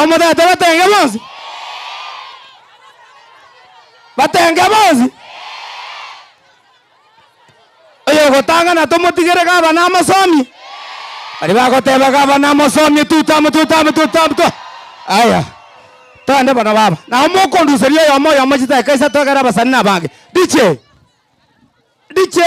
Omotete batenge bonsi? Batenge bonsi? Oyogotang'ana tomotigere gavana amosomie. Baria bagoteba gavana amosomie tutamu tutamu tutamu tu. Aya, togende bono baba. Nabo mokonduseria oyomo oyomo chidakika isato ekero abasani nabange. DJ! DJ!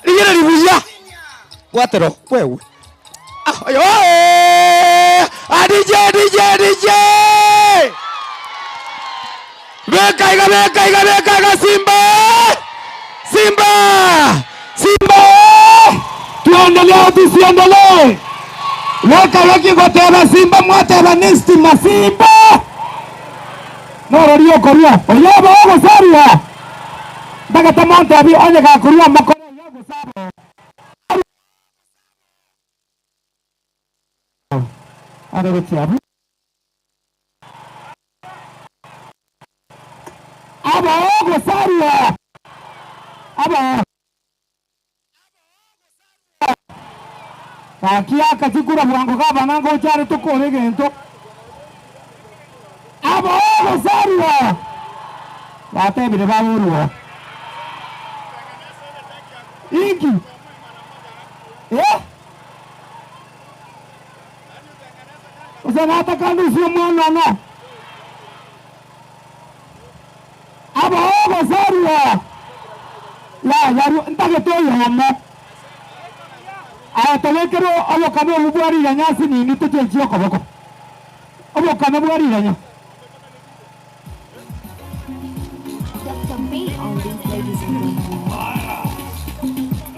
Rigereria buya, bwatera okwewe. Ah, oyo, oh! Ah, DJ, DJ, DJ! Beka iga, beka iga, beka iga, Simba! Simba! Simba! Tuendelee, tusiendelee? Beka beki goteba Simba, mwateba nestima, Simba! Norori okorua, oyo obe ogosarua. Ntagete montebi onye gakorua mokore oyo ogosaba. Are gochia abwo. Aba ogosarua. Aba. Gaki akachikura bwango gavana ngocha are tokore egento. Aba ogosarua. Batebire baborua. Inki? Eh? Gose natakandusie omwana one? Aba ogosarua. Yaya, ntagete oyomo. Aye tobekere obokano obwo bwa riranya ase nini tochenchie okoboko. Obokano bwa riranya. Doctor B on these ladies and gentlemen.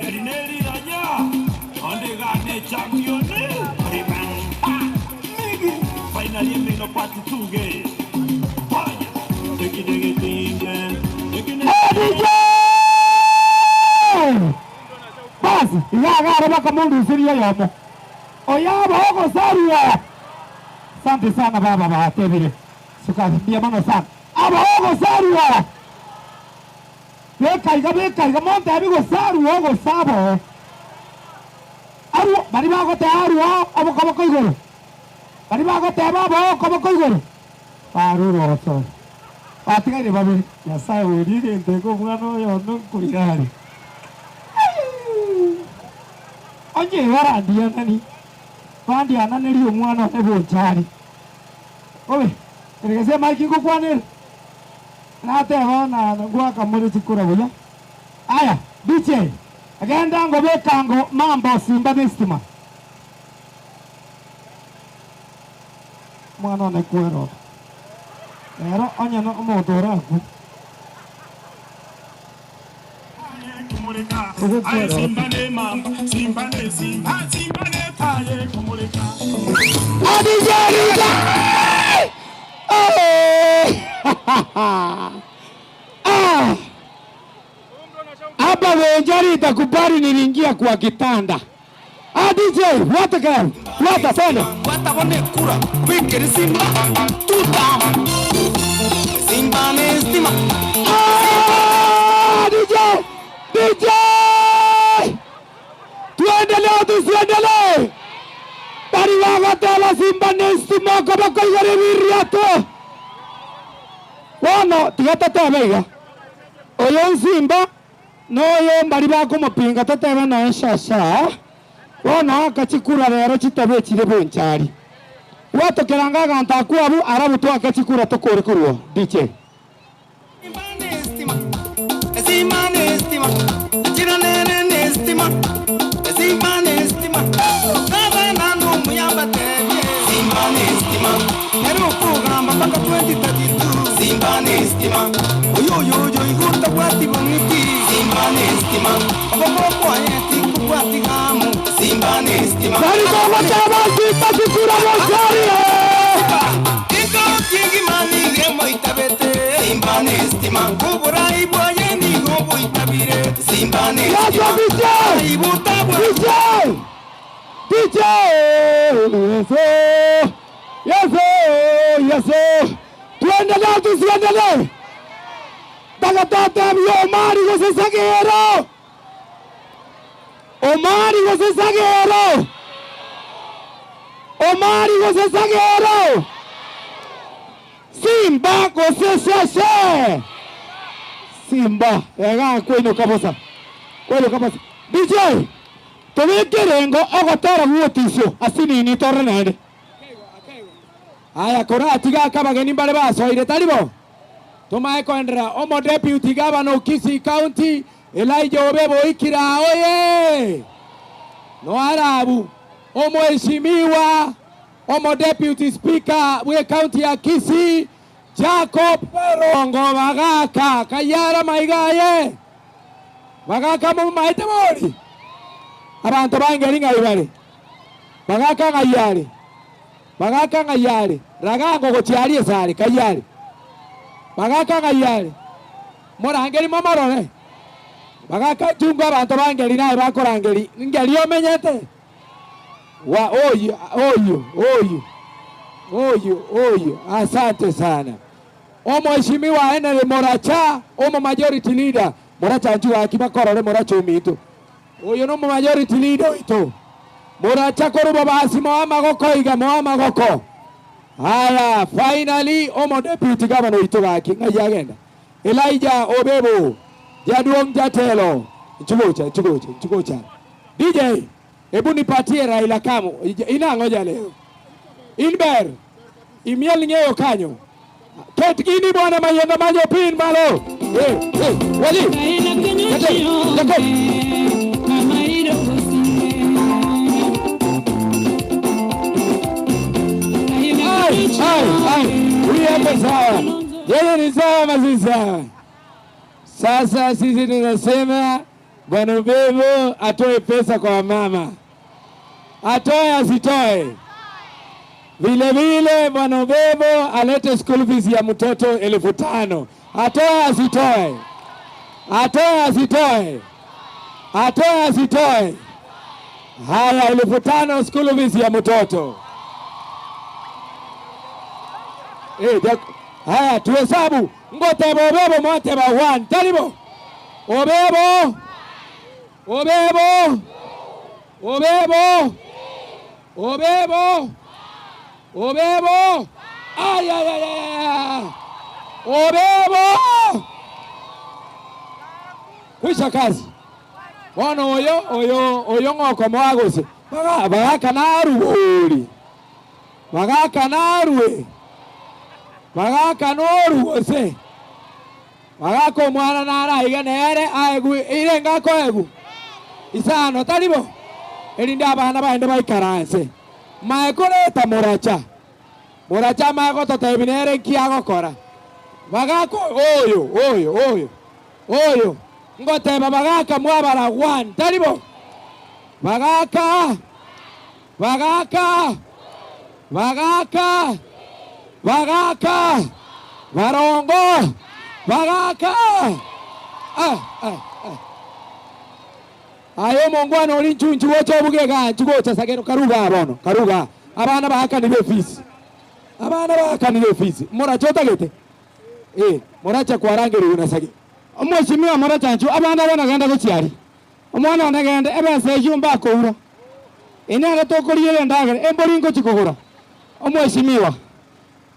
Eri neriranya, onde iga nechampion Finally emino part tuge. Fire. DJ! Basi, iga iga are bakamonduseria oyomo. Oyaba ogosarua. Asante sana baba batebire. Suka mbuya mono sana. Aba ogosarua. Beka iga beka iga montebi gosarua ogosaba oo. Arwo baria bagoteba arwo obokoboko igoro. Baria bagoteba aba okoboko igoro. Barure ogosora. Batigaire babere. Nyasae oria egento eke omwana oyo one nkorira are. Onye barandianani, bandiananerie omwana one bonchari. Obe, ere gese emaiki ngokwanere? Nateba na ngoaka more chikura buya. Aya, DJ, genda ngobeka ngo mambo simba nestima. Omwana one kwerora. Ero onye no omonto orakwe. Hapa Wenjari itakubali niliingia kwa kitanda. Ah, DJ, what a girl. What a sana. Ah, DJ, DJ. Tuendelee tusiendelee? Bari bagoteba Simba nestima kobakoigora ebiriato. Bono tiga totebe iga. Oyo Simba noyo mbari bakomopinga totebe noyo shasha. Bono aka chikura rero chitabe chire bonchari. Gwatokeranga aganto akwo abwo arabu twake chikura tokore korwa DJ. Bari kogoteba Simba chikura bonchari. Yes, DJ! DJ! DJ! Yes, yes, yes. Tuendelee tusiendelee? Ntagete otebie Omari gose Sagero. Omari gose Sagero. Omari gose Sagero. Simba gose Sheshe. Simba iga kwainoka bosa. Kwainoka bosa. DJ, tobeke erengo ogotera gwogotisio ase nini torore naende. Aya koratiga ake abageni mbare basoire, tari bo? Tomae koenderera. Omodeputy Governor o Kisii County, Elijah Obebo oikire aa oye! Noarabu. Omweshimiwa Omodeputy Speaker bw'ecounty ya Kisii, Jacob Barongo Bagaka, kayare amaiga aye. Bagaka momomaete bori? Abanto bangeri ng'ai bare? Bagaka ng'ai are? Bagaka ng'ai are? Ragango gochia aria esare, kai are? Bagaka ng'ai are? Morangeri momorore. Bagaka chungu abanto bangeri naye bakorangeri, ngeri omenyete? Wa oyo oyo oyo oyo oyo asante sana. Omweshimiwa Henry Moracha omo majority leader Moracha nchu gaki bakorore Moracha ominto. Oyo nomo majority leader oito. Moracha korwa bobasi moe amagoko iga moe amagoko. Haya finally omo deputy governor oito gaki ng'ai agenda? Elijah Obebo jaduong' jatelo nchu gocha nchu gocha nchu gocha. DJ ebu nipatie Raila Kamu inang'o jaleo? In ber imiel ng'eyo kanyo. Ket gini bwana mayienga manyo pin malo. Eh, eh, wali. Kete, Jacob. Ai, ai, ai. Huyu hapa sawa. Yeye ni sawa ama si sawa? Sasa sisi tunasema Bwana Ubebo atoe pesa kwa wamama, atoe asitoe? Vile vile Bwana Ubebo alete school fees ya mtoto 5,000, atoe asitoe? Atoe asitoe? Atoe asitoe? Haya, 5,000 school fees ya mtoto. Haya tuhesabu. Ngoteba Obebo mwateba 1. Taribo. Obebo. Obebo. Obebo. Obebo. Obebo. Ay, ay, ay, ay, ay. Obebo. Kwisha kazi. Bono oyo, oyo, oyo ng'oko moagose. Baga, bagaka narubori. Bagaka narue. Bagaka norugose. Bagaka omwana naraiga nere aegwe ire ngakoegu. Isano taribo. Erinde abana baende baikaranse. Mae koreta moracha. Moracha mae gototebi nere nki agokora. Bagaka oyo, oyo, oyo, oyo. Ngoteba bagaka mwabara one. Taribo. Bagaka. Bagaka. Bagaka. Bagaka. Barongo. Bagaka. Ah, ah, ah. Aye omongwana ori nchunchu gocha obuge igaa nchu gocha sagero karuga bono karuga abana baakanire efisi abana baakanire efisi morache otagete eh morache kwarangerigwe na sagero. Omweshimiwa morache nchu abana bono genda gochia aria omwana one gende ebesa eyio mbakoura inere tokoriera endagera embori ngochi kogora omweshimiwa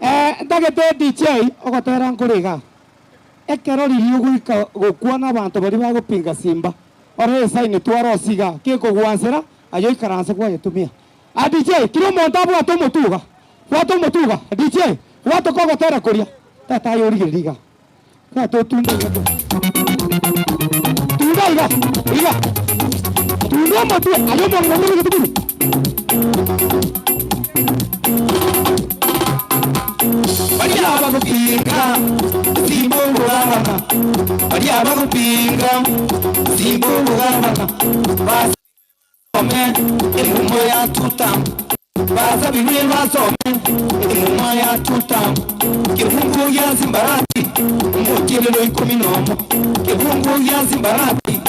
eh ntagete DJ ogotera nkore igaa. Ekero riria ogoika gokwana abanto baria bagopinga simba, orore esaini twarosia igaa, kekogwansera, aye oikaranse gwayetumia. Ah DJ, kera omonto abwate omotwe iga, bwata omotwe iga, DJ, bwata kogotera koria, tata aye origereria igaa, tata otunde iga tu, tunda iga, iga, tunda omotwe, aye omong'ina omobegete buna. Baria bagopinga simba obogabana, baria bagopinga simba obogabana, basome emumo ya tutam, basabirwe basome emumo ya tutam, kebungo gia Simbarati omotieneno ikomi nomo, kebungo gia Simbarati.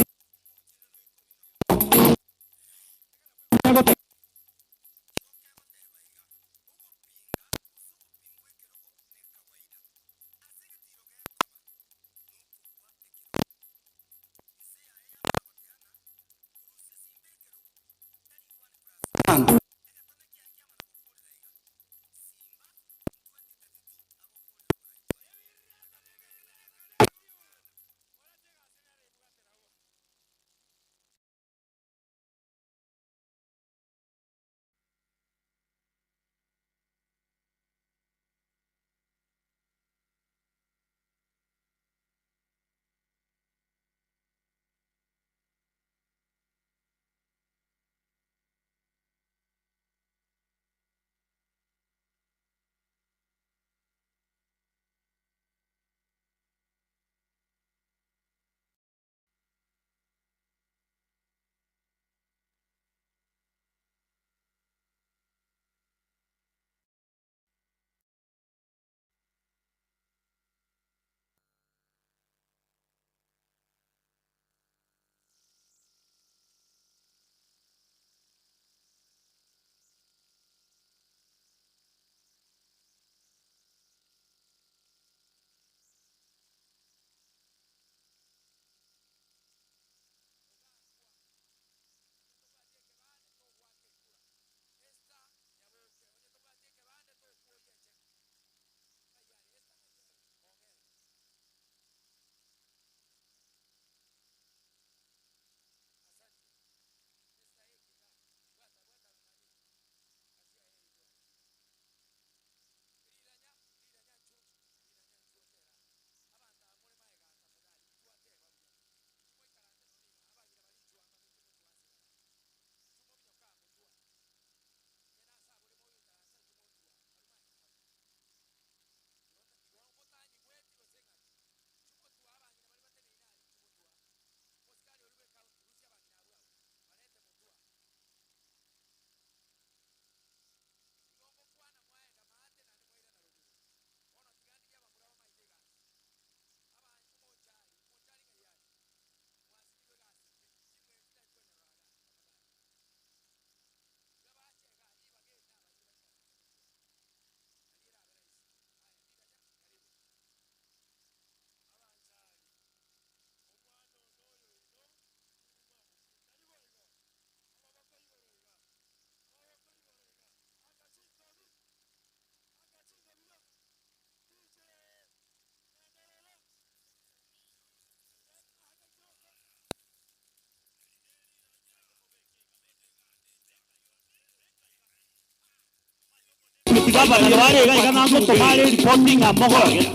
Omodeputy gavana nabo are iga iga nagotoma are eripoti ng'a mogorage.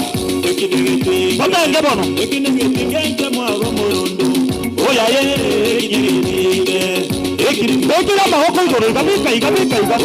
Totenge bono. Bekera amagoko igoro iga, beka iga, beka iga.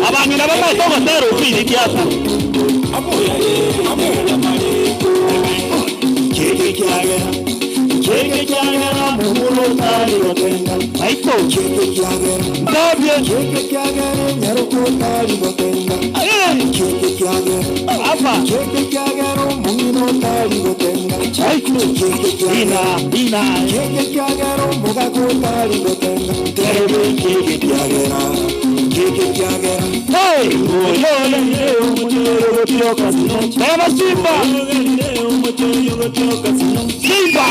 Abang'ina bamaete ogotera okwo iridia asa. Aito. Ndabie. Apa. Aito. Ina, ina. Hey! Baba Simba! Simba!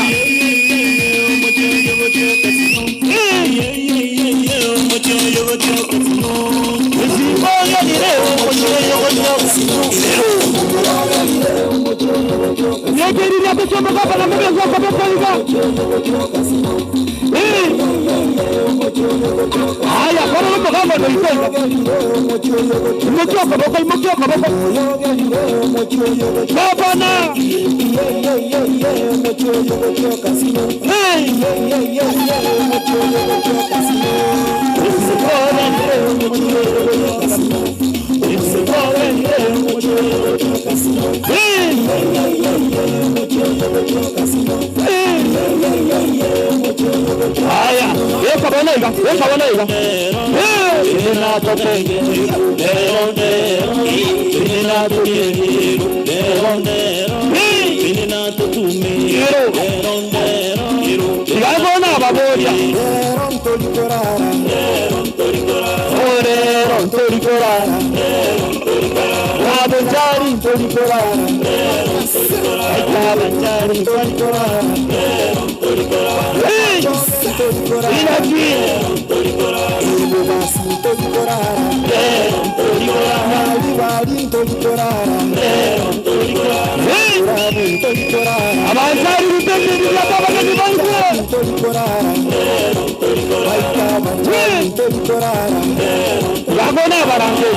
Haya, bono nomogamba oito iga. Imokia okoboko, imokia okoboko. Gavana! Hey! Hey! Haya, weka bono iga, weka bono iga. Iga bono ababoria. Orero ntori korara. Abanchari ntori korara. Abanchari ntori korara. Hey! Inaki! Hey! Abanchari rutenderira abageni baigwe. Yagona abarange.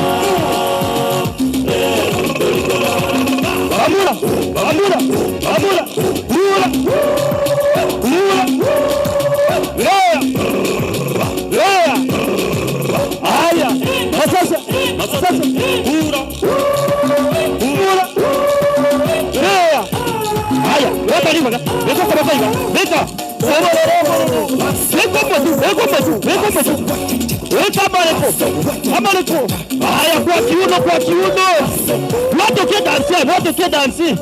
Bamura, bamura, bamura, mura, mura. Leya, leya. Haya, masasa, masasa, mura, mura. Leya. Haya, weka riba, weka kabaka iga, weka. Weka mtu, weka mtu, weka mtu. Weka amareko, amareko. Haya, kwa kiuno, kwa kiuno. Watu kia dansi, watu kia dansi.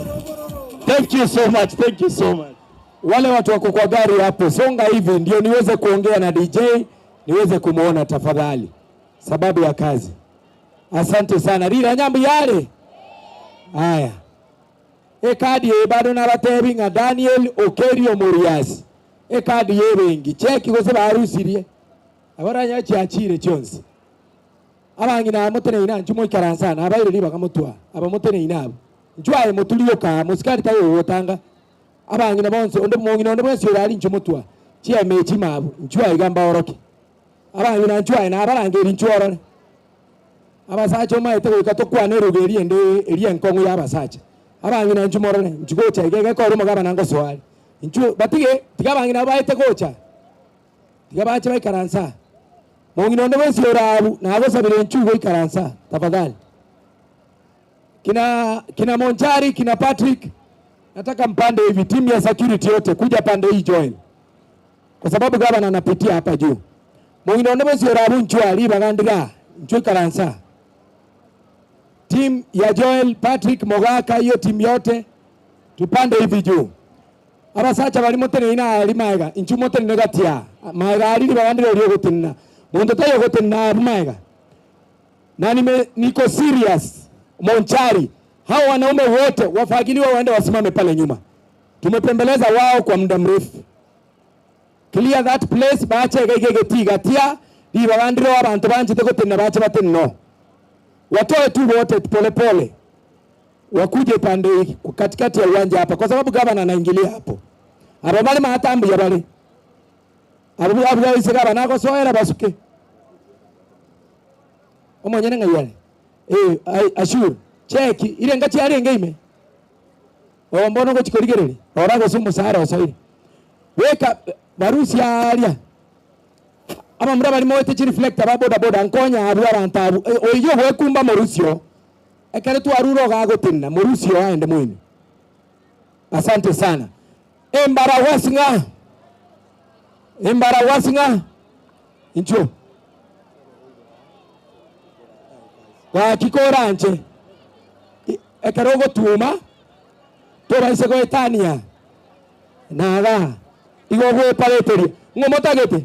Thank you so much, thank you so much. Wale watu wako kwa gari hapo, songa hivi ndio niweze kuongea na DJ, niweze kumuona tafadhali, sababu ya kazi. Asante sana. Rira nyambi yale. Haya. Ekadi ye bado nabatebi nga Daniel Okerio Muriasi. Ekadi ye bengi cheki gose barusirie. Abaranya chiachire chionsi. Abang'ina motene ina nchumo ikaransa abaire ribaga mutwa. Abamotene ina abo. Nchwaye mutulio ka musikari tayo wotanga. Abang'ina bonse onde mong'ina onde bwensi orari ncho mutwa. Chiame chimabo nchwaye gamba oroke. Abang'ina nchwaye na abarangeri nchworore. Abasacha omaete goika tokwane eruga eria ende eria enkong'u ya abasacha. Abang'ina nchu morore nchu gocha iga egekora omogabana ngosoare. Nchu batige tiga abang'ina baete gocha. Tiga bache baikaransa. Mong'ina onde bwensi orabu nagosabire nchu goikaransa tafadhali. Kina kina Monchari, kina Patrick, nataka mpande hivi, timu ya security yote kuja pande hii Joel, kwa sababu gavana anapitia hapa juu. Mwingine onde bonsi orabu nchwa ribaga ndiga nchwe ikaransa. Team ya Joel, Patrick, Mogaka, hiyo timu yote tupande hivi juu. Abasacha bari motenene ari maega, inchu motenene gatia. Maega ari ribaga ndire oria ogotenena. Monto taiyo ogotenena abu maega. Na nime, niko serious Monchari, hao wanaume wote wafagiliwe waende wasimame pale nyuma. Tumepembeleza wao kwa muda mrefu. Clear that place bache gege gatia ribaga ndire abanto banchete gotenena bache batenene. Watoe tu wote polepole wakuje pande hii katikati ya uwanja hapa, kwa sababu gavana anaingilia hapo. Abo bali matambu ya bali abo abo ise gavana agosoera basuke omonyene ng'ai eh ashur cheki ile ngachi arenge ime o mbono gochikorigereri ora gose omusara osoire weka barusi aria abamura bari moete chireflector ba boda boda nkonya abu abantu abu oiyo gwekumba morusio ekere twarure ogagotenena morusio aende mwene. Asante sana. Embara wasinga embara wasinga incho gaki koranche ekero ogotuma toraise goetania naga igo ogwepareteria ng'o motagete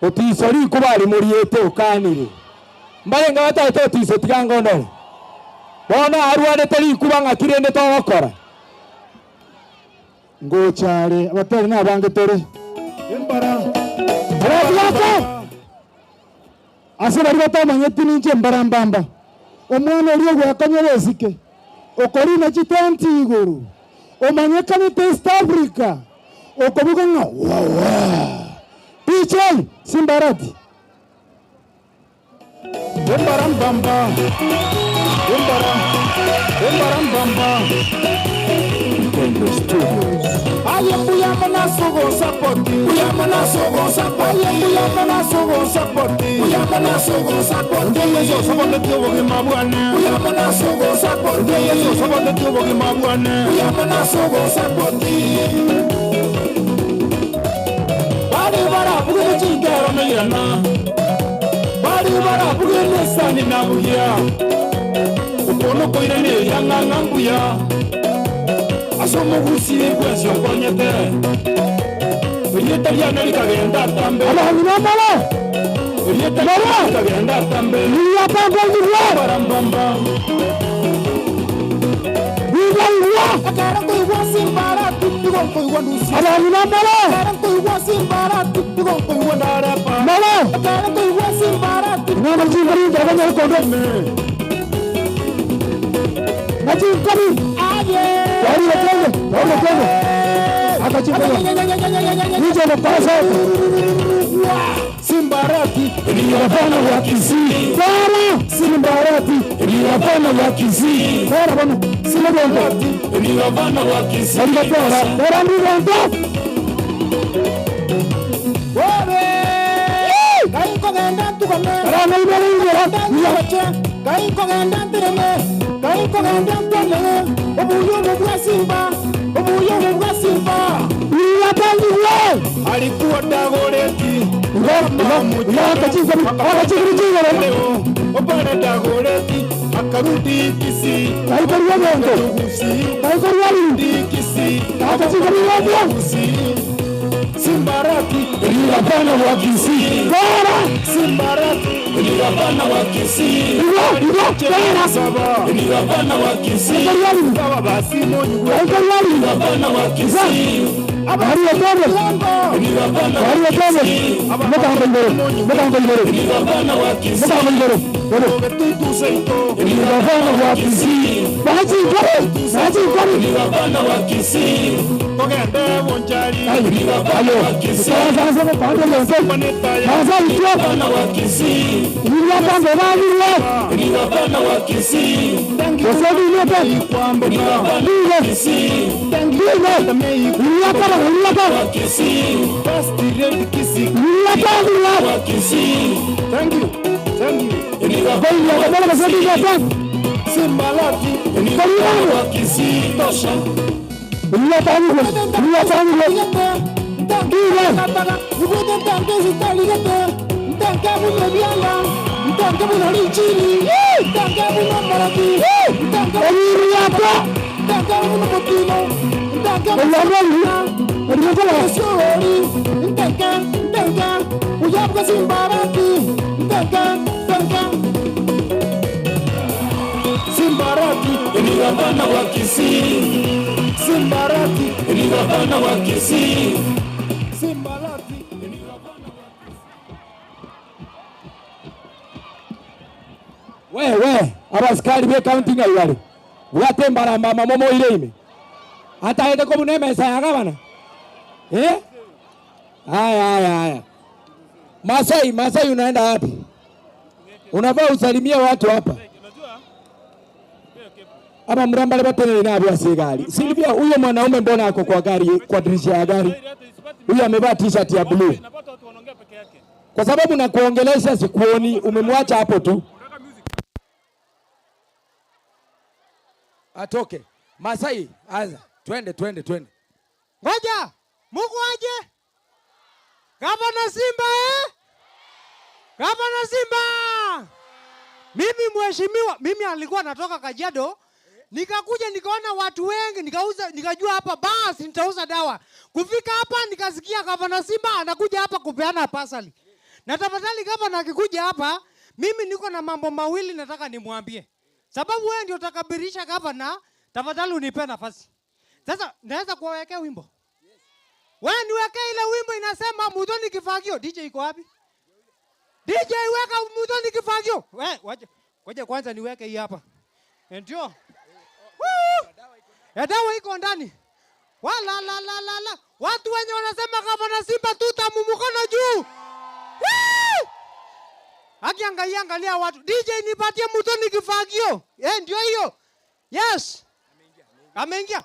otiso rikuba rimoriete okanire mbarenga batagete otiso tiga ngondore bono arwarete rikuba ng'aki rende togokora Ngochare abatari nabange tore Abatigato ase bari batamanyeti ninche mbarambamba omwana oria ogwakonyera esike okorina chitenti iguru omanyekanete East Africa okobuga ng'a wawa DJ Simbarati Embarambamba Embara Embarambamba Aye mbuya mona sogo sapoti Mbuya mona sogo sapoti Aye mbuya mona sogo sapoti Mbuya mona sogo sapoti Ndiye Yesu sabone tiobo gimabwane Mbuya mona sogo sapoti Ndiye Yesu sabone tiobo gimabwane Mbuya mona sogo sapoti Bari bara buge chingero meyana Bari bara buge nesani nabuya Ukono koira ne yanga mbuya Asomo gusie kwesio konyete Rieta riana rikagenda tambe Abantu bamara Rieta riana rikagenda tambe Niyapanga ngirwa Barambamba Ngirwa Akara koigwa simbara tupigo koigwa ndusi Abantu bamara Akara koigwa simbara tupigo koigwa ndarepa Mara Akara koigwa simbara Mwana chingari ndabanya kondo Nachingari Aye Wari watenge wari watenge Akachingari Nije mapasa Simbarati Ni wafana wa Kisii Bora Simbarati ni wafana wa Kisii Bora bana Simbarati ni wafana wa Kisii Bora bora Bora ndi Obe Kaikogenda ntugame Bora ndi Nyoche Kaikogenda ntireme Kaikogenda ntwame Obuyo bwa Simba Obuyo bwa Simba Niyapanga Alikuwa Dagoreti Obara Dagoreti akarudi Kisii Kisii Kisii Simbarati ni wafana wa Kisii Bora Simbarati ni wafana wa Kisii ni wafana wa Kisii Baba basi monyu ni wafana wa Kisii Bari watenge Bari watenge Mutanga imbere Mutanga imbere ni wafana wa Kisii Mutanga imbere Ni wafana wa Kisii Bachi ngori Bachi ngori ni wafana wa Kisii Togende Bonchari ni wafana wa Kisii Sasa sasa pande lense Sasa itio Wafana wa Kisii Niyapanga bali ni wafana wa Kisii Wasabi nyote ni wafana wa Kisii Ndiyo Niyapanga niyapanga Kisii First red Kisii Niyapanga wa Kisii Thank you Thank you ni Kwa hiyo kwa sababu niyapanga We we abasikari be county ng'ai bare? Bwata embarambamba momoire ime. Atagete kobuna emesa ya gavana? Eh? Haya haya haya. Masai, Masai unaenda wapi? Unafaa usalimie watu hapa. Ama mrambale batenene nabyo ase egari. Silvia, huyo mwanaume mbona ako kwa gari, kwa dirisha ya gari? Huyo amevaa t-shirt ya blue. Kwa sababu nakuongelesha sikuoni, umemwacha hapo tu. Atoke. Masai, anza. Twende, twende, twende. Ngoja, Mungu aje. Gavana Simba eh? Gavana Simba! Mimi mheshimiwa, mimi alikuwa natoka Kajiado, nikakuja nikaona watu wengi, nikauza, nikajua hapa basi nitauza dawa. Kufika hapa nikasikia Gavana Simba anakuja hapa kupeana pasali. Na tafadhali gavana akikuja hapa, mimi niko na mambo mawili nataka nimwambie. Sababu wewe ndio utakabirisha gavana, tafadhali unipe nafasi. Sasa naweza kuwawekea wimbo? Wewe niwekee ile wimbo inasema Muthoni Kifagio. DJ iko wapi? DJ weka Muthoni Kifagio. Wewe wacha. Ngoja kwanza niweke hii hapa. Eh, Ndio. Woo! Ya dawa iko ndani. Wala la la la la. Watu wenye wanasema gavana Simba tuta mkono juu. Woo! Akiangalia angalia watu. DJ nipatie Muthoni Kifagio. Eh, ndio hiyo. Yes. Ameingia.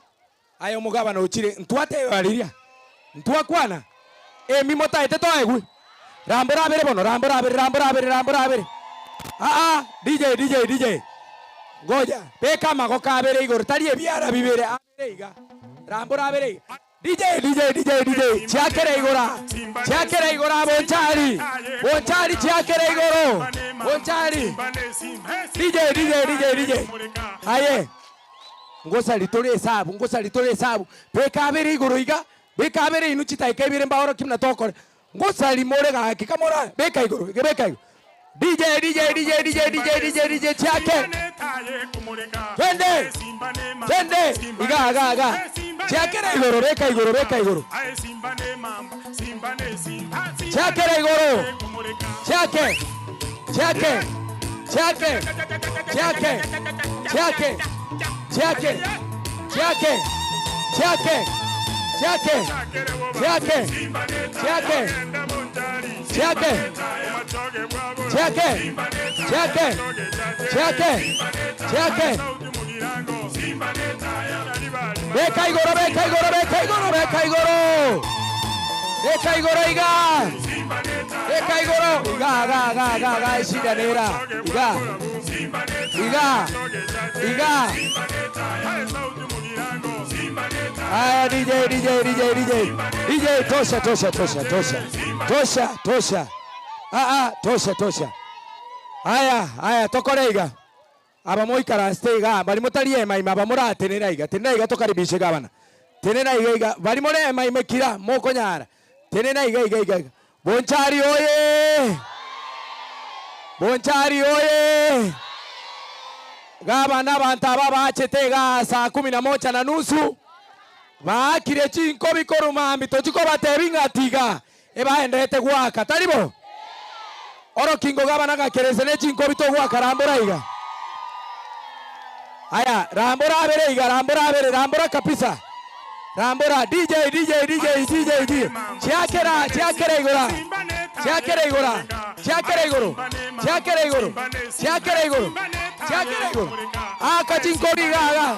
Aya omogabana ochire ntwatebariria ntwakwana emi motaete toegwe rambora abere bono rambora abere rambora abere rambora abere aa DJ DJ DJ ngoja beka amagoko abere igoro tari ebiara bibere abere iga rambora abere iga DJ DJ DJ DJ chiakere igora chiakere igora bonchari bonchari chiakere igoro bonchari DJ DJ DJ DJ aye ngosari tore esabu ngosari tore esabu beka abere igoro iga beka abere inu chitaika ibere mbaoro kimna tokore ngosari more gaki kamora beka igoro iga beka igoro DJ DJ DJ DJ DJ DJ DJ chiake twende twende iga iga iga chiakere igoro beka igoro beka igoro chiakere igoro chiake chiake chiake chiake chiake chiake chiake chiake chiake chiake chiake chiake chiake chiake chiake chiake beka igoro beka igoro beka igoro beka igoro beka igoro iga beka igoro iga iga iga iga iga ishida nera iga iga iga Aya DJ DJ DJ DJ DJ tosha tosha tosha tosha tosha tosha ah ah tosha tosha aya aya tokore iga aba moikaransete iga bari motari emaima aba moratenena iga tenena iga tokaribishe gabana tenena iga iga bari more emaima kira mokonyara tenena iga iga iga iga Bonchari oye Bonchari oye gabana abantu aba bachete iga saa kumi na moja na nusu baakire chinkobi korumambi tochikobatebi ng'atiga ebaenderete gwaka taribo orokingo gabana gakerese ne chinkobi togwaka rambora iga aya rambora abere iga rambora abere rambora kabisa rambora DJ DJ DJ DJ DJ chiakera chiakera igora chiakera igora chiakera igoro chiakera igoro chiakera igoro chiakera igoro aka chinkobi iga iga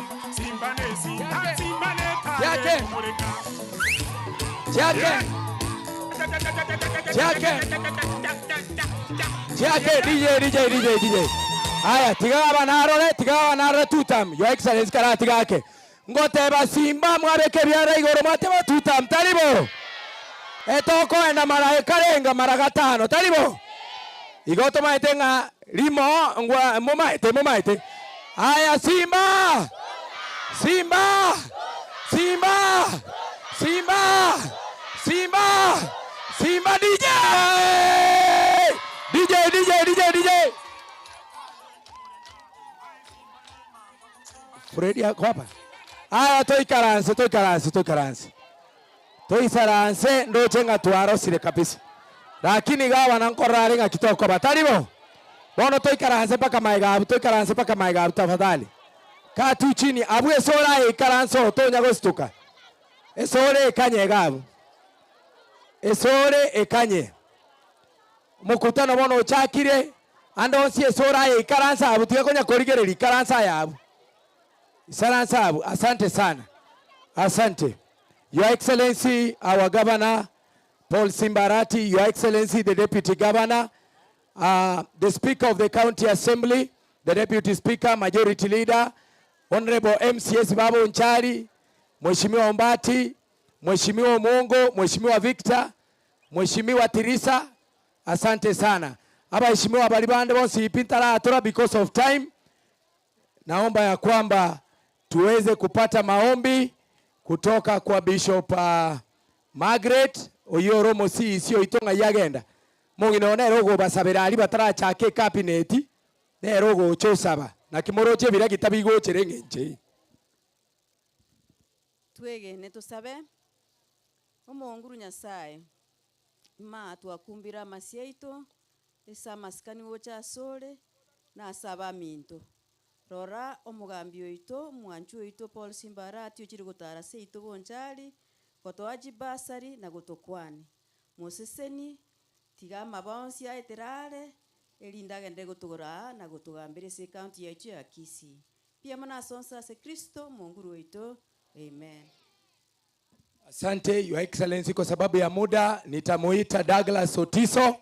chiake chiake chiake chiake DJ DJ DJ DJ Aya, tiga gabana arore, tiga gabana arore tutam. Your Excellency karatiga ake. Ngoteba simba mwabeka ebiara igoro mwateba tutam, tari bo? Etokoenda mara ekarenga mara gatano, tari bo? Igo tomaete ng'a rimo ngwa momaete momaete. Aya simba! Simba! Simba! Simba! Simba! Simba DJ! DJ DJ DJ DJ! Fred ako hapa. Aya toikaranse toikaranse toikaranse. Toisaranse ndoche ng'a twarosire kabisa. Lakini gabana nkorora are ng'aki tokoba tari bo? Bono toikaranse mpaka magega abwo toikaranse mpaka magega abwo tafadhali. Kaa tu chini abwo ase oraikaranse oo tonya gosituka. Ase ore ekanye iga abwo. Ase ore ekanye. Omokutano bono ochakire, ande onsi ase oraikaranse abwo tiga konya korigereria ikaranse aye abwo. Isaranse abwo. Asante sana. Asante. Your Excellency our Governor Paul Simba Arati, Your Excellency the Deputy Governor, the Speaker of the County Assembly, the Deputy Speaker, Majority Leader, Honorable MCS Babu Onchari, Mheshimiwa Ombati, Mheshimiwa Omongo, Mheshimiwa Victor, Mheshimiwa Tirisa, asante sana. Abaheshimiwa bari bande bonsi pi ntaratora because of time. Naomba ya kwamba tuweze kupata maombi kutoka kwa Bishop Margaret oyio ore omosiisi oito ng'ai agenda. Omong'ina oyo nere ogobasabera aria batarachaka ecabinet, nere ogocha osaba. Naki moroche ebiragita bigochera eng'encho eye. Twegene tosabe, Omonguru Nyasae, imaa twakumbire amasio aito ase amasikani gocha asore, na ase abaminto. Rora, omogambi oito, omwanchwa oito Paul Simba Arati ochire gotara seito bonchari, gotoa chibasari na gotokwania. Moseseni, tiga amaba onsi aetere are, erinde agenderere gotogora aa na gotogambera ase ecounty yaito ya Kisii. Mbuya mono ase onsi ase Kristo, omonguru oito. Amen. Asante Your Excellency, kwa sababu ya muda nitamuita Douglas Otiso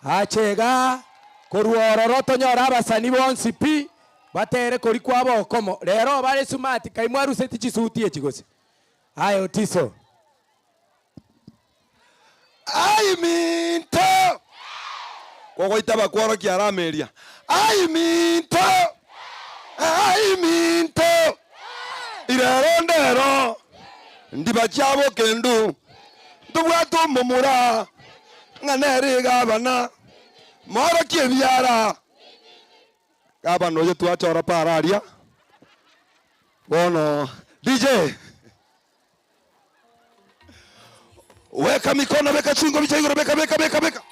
ache igaa korwa ororo tonyore abasani bonsi pi batere kori kwabo okomo. Rero bare smart kai mwaruseti chisuti echi gose? Aye Otiso. Aye minto! Kogoitaba kworokia alama eria. Aye minto! Aye minto! Irero ndero ndiba chiabo kendu ntobwate omomura ng'a nere egabana morokie ebiara. Gabana oyo twachora para aria bono DJ. Weka mikono, beka chingobi chia igoro, beka, beka, beka, beka.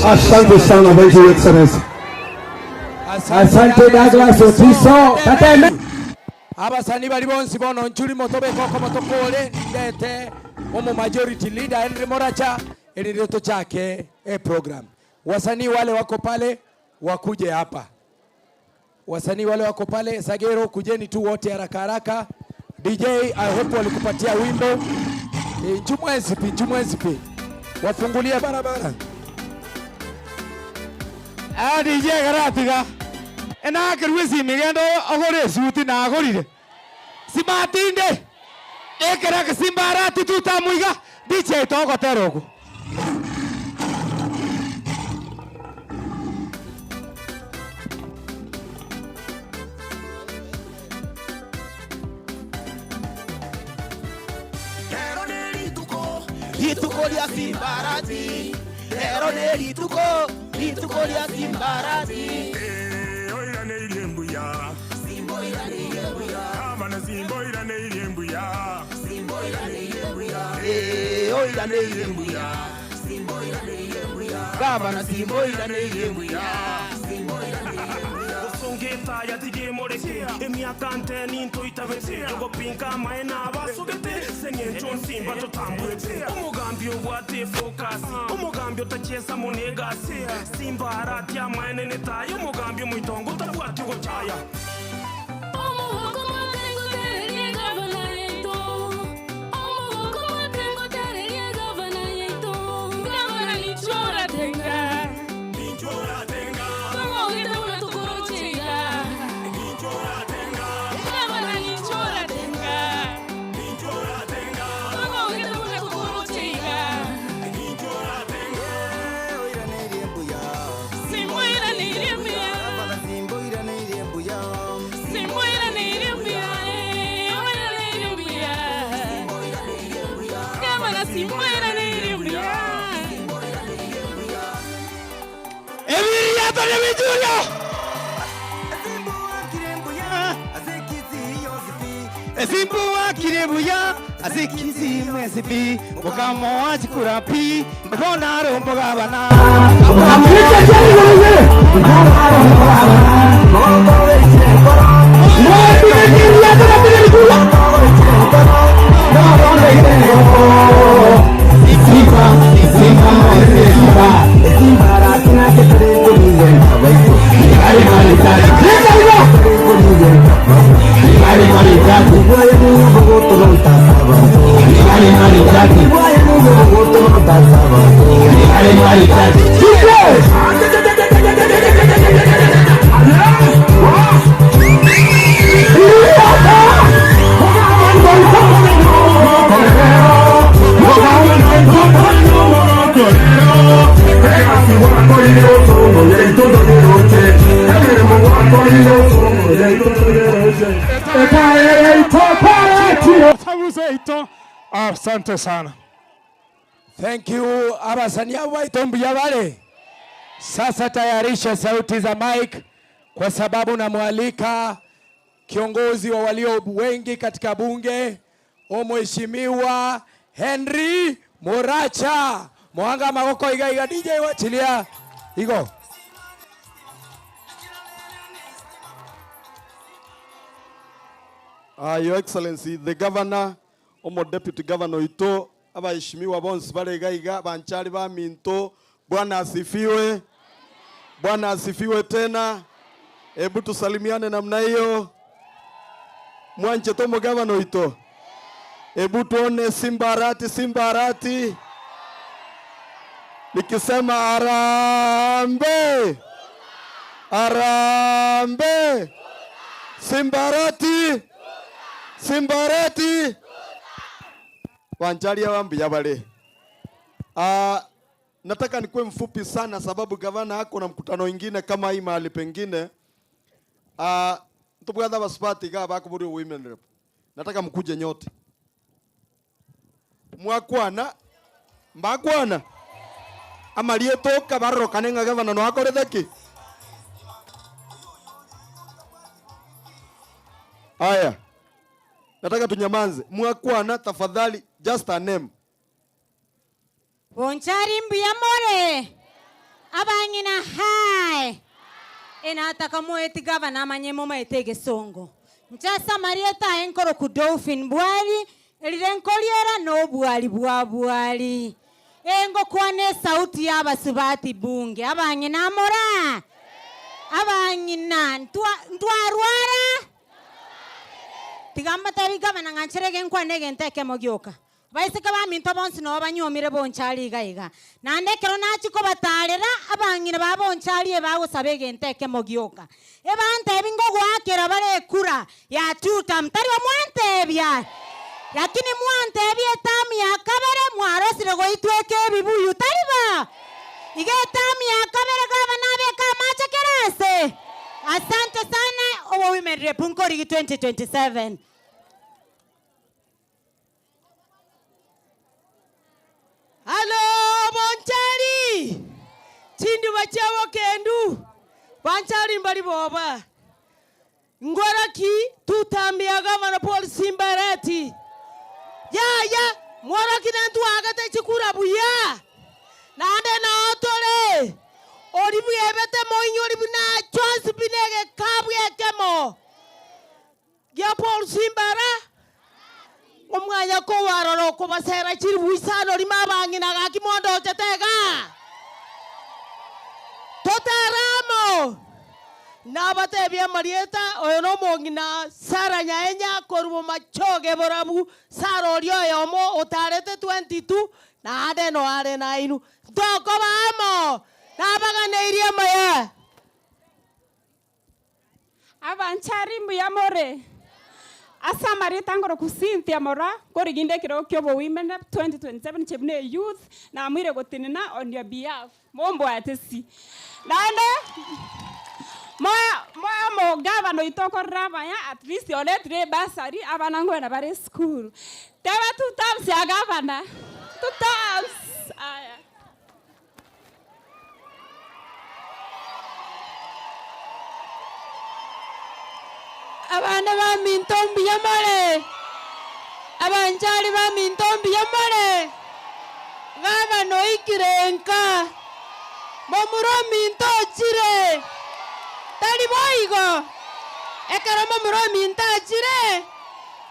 Asante sana, thank you, Excellency. Asante Douglas Otiso. Tateme. Abasani baria bonsi bono nchuri motobeke okomo tokore ndete omo majority leader Henry Moracha erinde tochake e program. Wasanii wale wako pale wakuje hapa. Wasanii wale wako pale Sagero, kujeni tu wote haraka haraka. DJ, I hope walikupatia wimbo. E, Njumwenzipi, Njumwenzipi. Wafungulie barabara. Ah, DJ karatiga. Enakerwe esimi genda ogore esuti nagorire. Simatinde. Ekera gesimbarati tutamuiga DJ togotera ogo. Rero ne rituko, rituko ria Simbarati. Rero ne rituko, rituko ria Simbarati. Oiraneirie mbuya. Simboiraneirie mbuya. Gavana simboiraneirie mbuya. Simboiraneirie mbuya. Eh, oiraneirie mbuya. Simboiraneirie mbuya. Gavana simboiraneirie mbuya. Gosonga etaya tiga emoreke, emiaka nteni ntoitabete, egopinka amaene abasogete, ase eng'encho nsimba totamburete. Omogambi obwate efocus, omogambi otachiesa mono egasi, simba aratie amaene netaya, omogambi omoitongo otabwati ogochaya. Ebiriato nebichurio. Esimbu akire buya ase Kisii mwensi pi mukamoa chikura pi mbona rombo gabana. Asante sana. Thank you abasani abo baito mbuya bare. Sasa tayarisha sauti za mic kwa sababu namwalika kiongozi wa walio wengi katika bunge Mheshimiwa Henry Moracha. Mwanga magoko iga iga DJ wachilia. Igo. Your Excellency the Governor, omo Deputy Governor oito, abaheshimiwa bonsi bare iga iga, banchari baminto, Bwana asifiwe. Bwana asifiwe tena. Hebu tusalimiane namna hiyo. Mwanche tomo governor oito. Hebu tuone Simbarati, Simbarati. Nikisema arambe, arambe, Simbarati, Simbarati. Wanjalia wambi yabale. Nataka nikuwe mfupi sana sababu gavana ako na mkutano ingine kama hii mahali pengine. Tubwatha basipati ga bakuburi women rep. Nataka mkuje nyote. Mwakwana, mbakwana. Amarie toka barorokane ng'a gavana no akorete ki? Aya. Nataka tunyamanze. Mwakwana tafadhali just a name. Bonchari mbuya more. Abang'ina hae! Enataka moeti gavana amanye momaete egesongo. Inche ase amarieta aye nkoroku Dolphin Bwari, erire nkoriera nobwari bwa Bwari. Ee ngokwana esauti y'abasubati bunge. Abang'ina moraa! Abang'ina ntwa ntwarwara? Tiga mbatebi gavana ng'a nchere genkwane egento ekemo gioka. Abaiseke baminto bonsi noo banyuomire bonchari iga iga. Naende ekero nachia kobataarera, abang'ina ba bonchari ebagosaba egento ekemo gioka. Ebantebia ngogoakera bare ekura ya two term, tari bo mwantebia? Lakini mwantebia eterm ya kabere mwarosire goitweka ebibuyu, tari bo? Iga eterm ya kabere gavana abeke amache kera ase. Asante sana, obo women rep nkorigi 2027. Alo bonchari, chinduba chi'obokendu, banchari mbari boba. Ngoraki tutambia gavana Paul Simbarati. Yaya, mworoki nentwagete chikura buya, naende noo tore, ori bwebete moinyori buna chionsi pi negekabu ekemo. Gia Paul Simbara, omwanya kowarora okobasera chiribu isano rimo abang'ina gaki mondochete iga. Totare amo. Nabatebie amarieta, oyo nomong'ina Sarah Nyaenya korwa Bomachoge Borabu, Sarah oria oyomo otarete 22, naende noare nainwe. Ntokoba amo, nabaganeirie amaya. Abanchari mbuya more? Ase amarieta ngoroku Cynthia Moraa, nkoriginde ekerogo kia obowomen rep 2027 inche buna eyouth, namoire gotenena on your behalf, mombwate si. Naende moe moe omogavana oito okorire amaya at least oretire ebursary abana nkogenda bare esukuru. Teba two terms ya gavana, two terms aya. Abana baminto mbuya more? Abanchari baminto mbuya more? Gavana oikire nka, momura ominto ochire, tari boigo? Ekero momura ominto achire,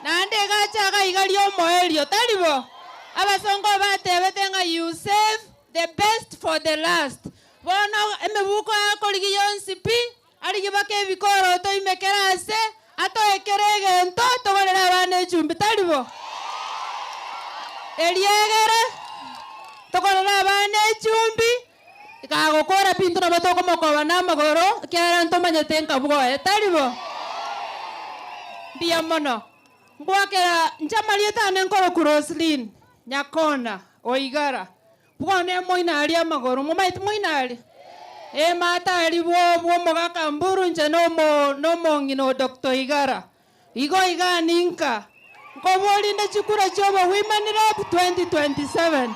naende iga ache iga iga ri'omoerio, tari bo? Abasongo batebete ng'a you save the best for the last. Bono emebuko akorigia yonsi pi, arigie baka ebikoroto ime kera ase, atoe kera egento, togorere abana echumbi, tari bo? Eriegere, togorere abana echumbi, kagokora pi intwe nabo tokomokoba namagoro, ekiagera ntomanyete nka bwoye, tari bo? Mbuya mono. Ngoakera inche amarieta ane nkorokwa Roselyn Nyakona Oigara. Bwone moino aria amagoro, momaeti moino aria? Ee maate aria bwo bw'omogaka Mburu inche nomo nomong'ina o Doctor Oigara. Igo igaa ninka nkoborinde chikura chia obo Women Rep 2027.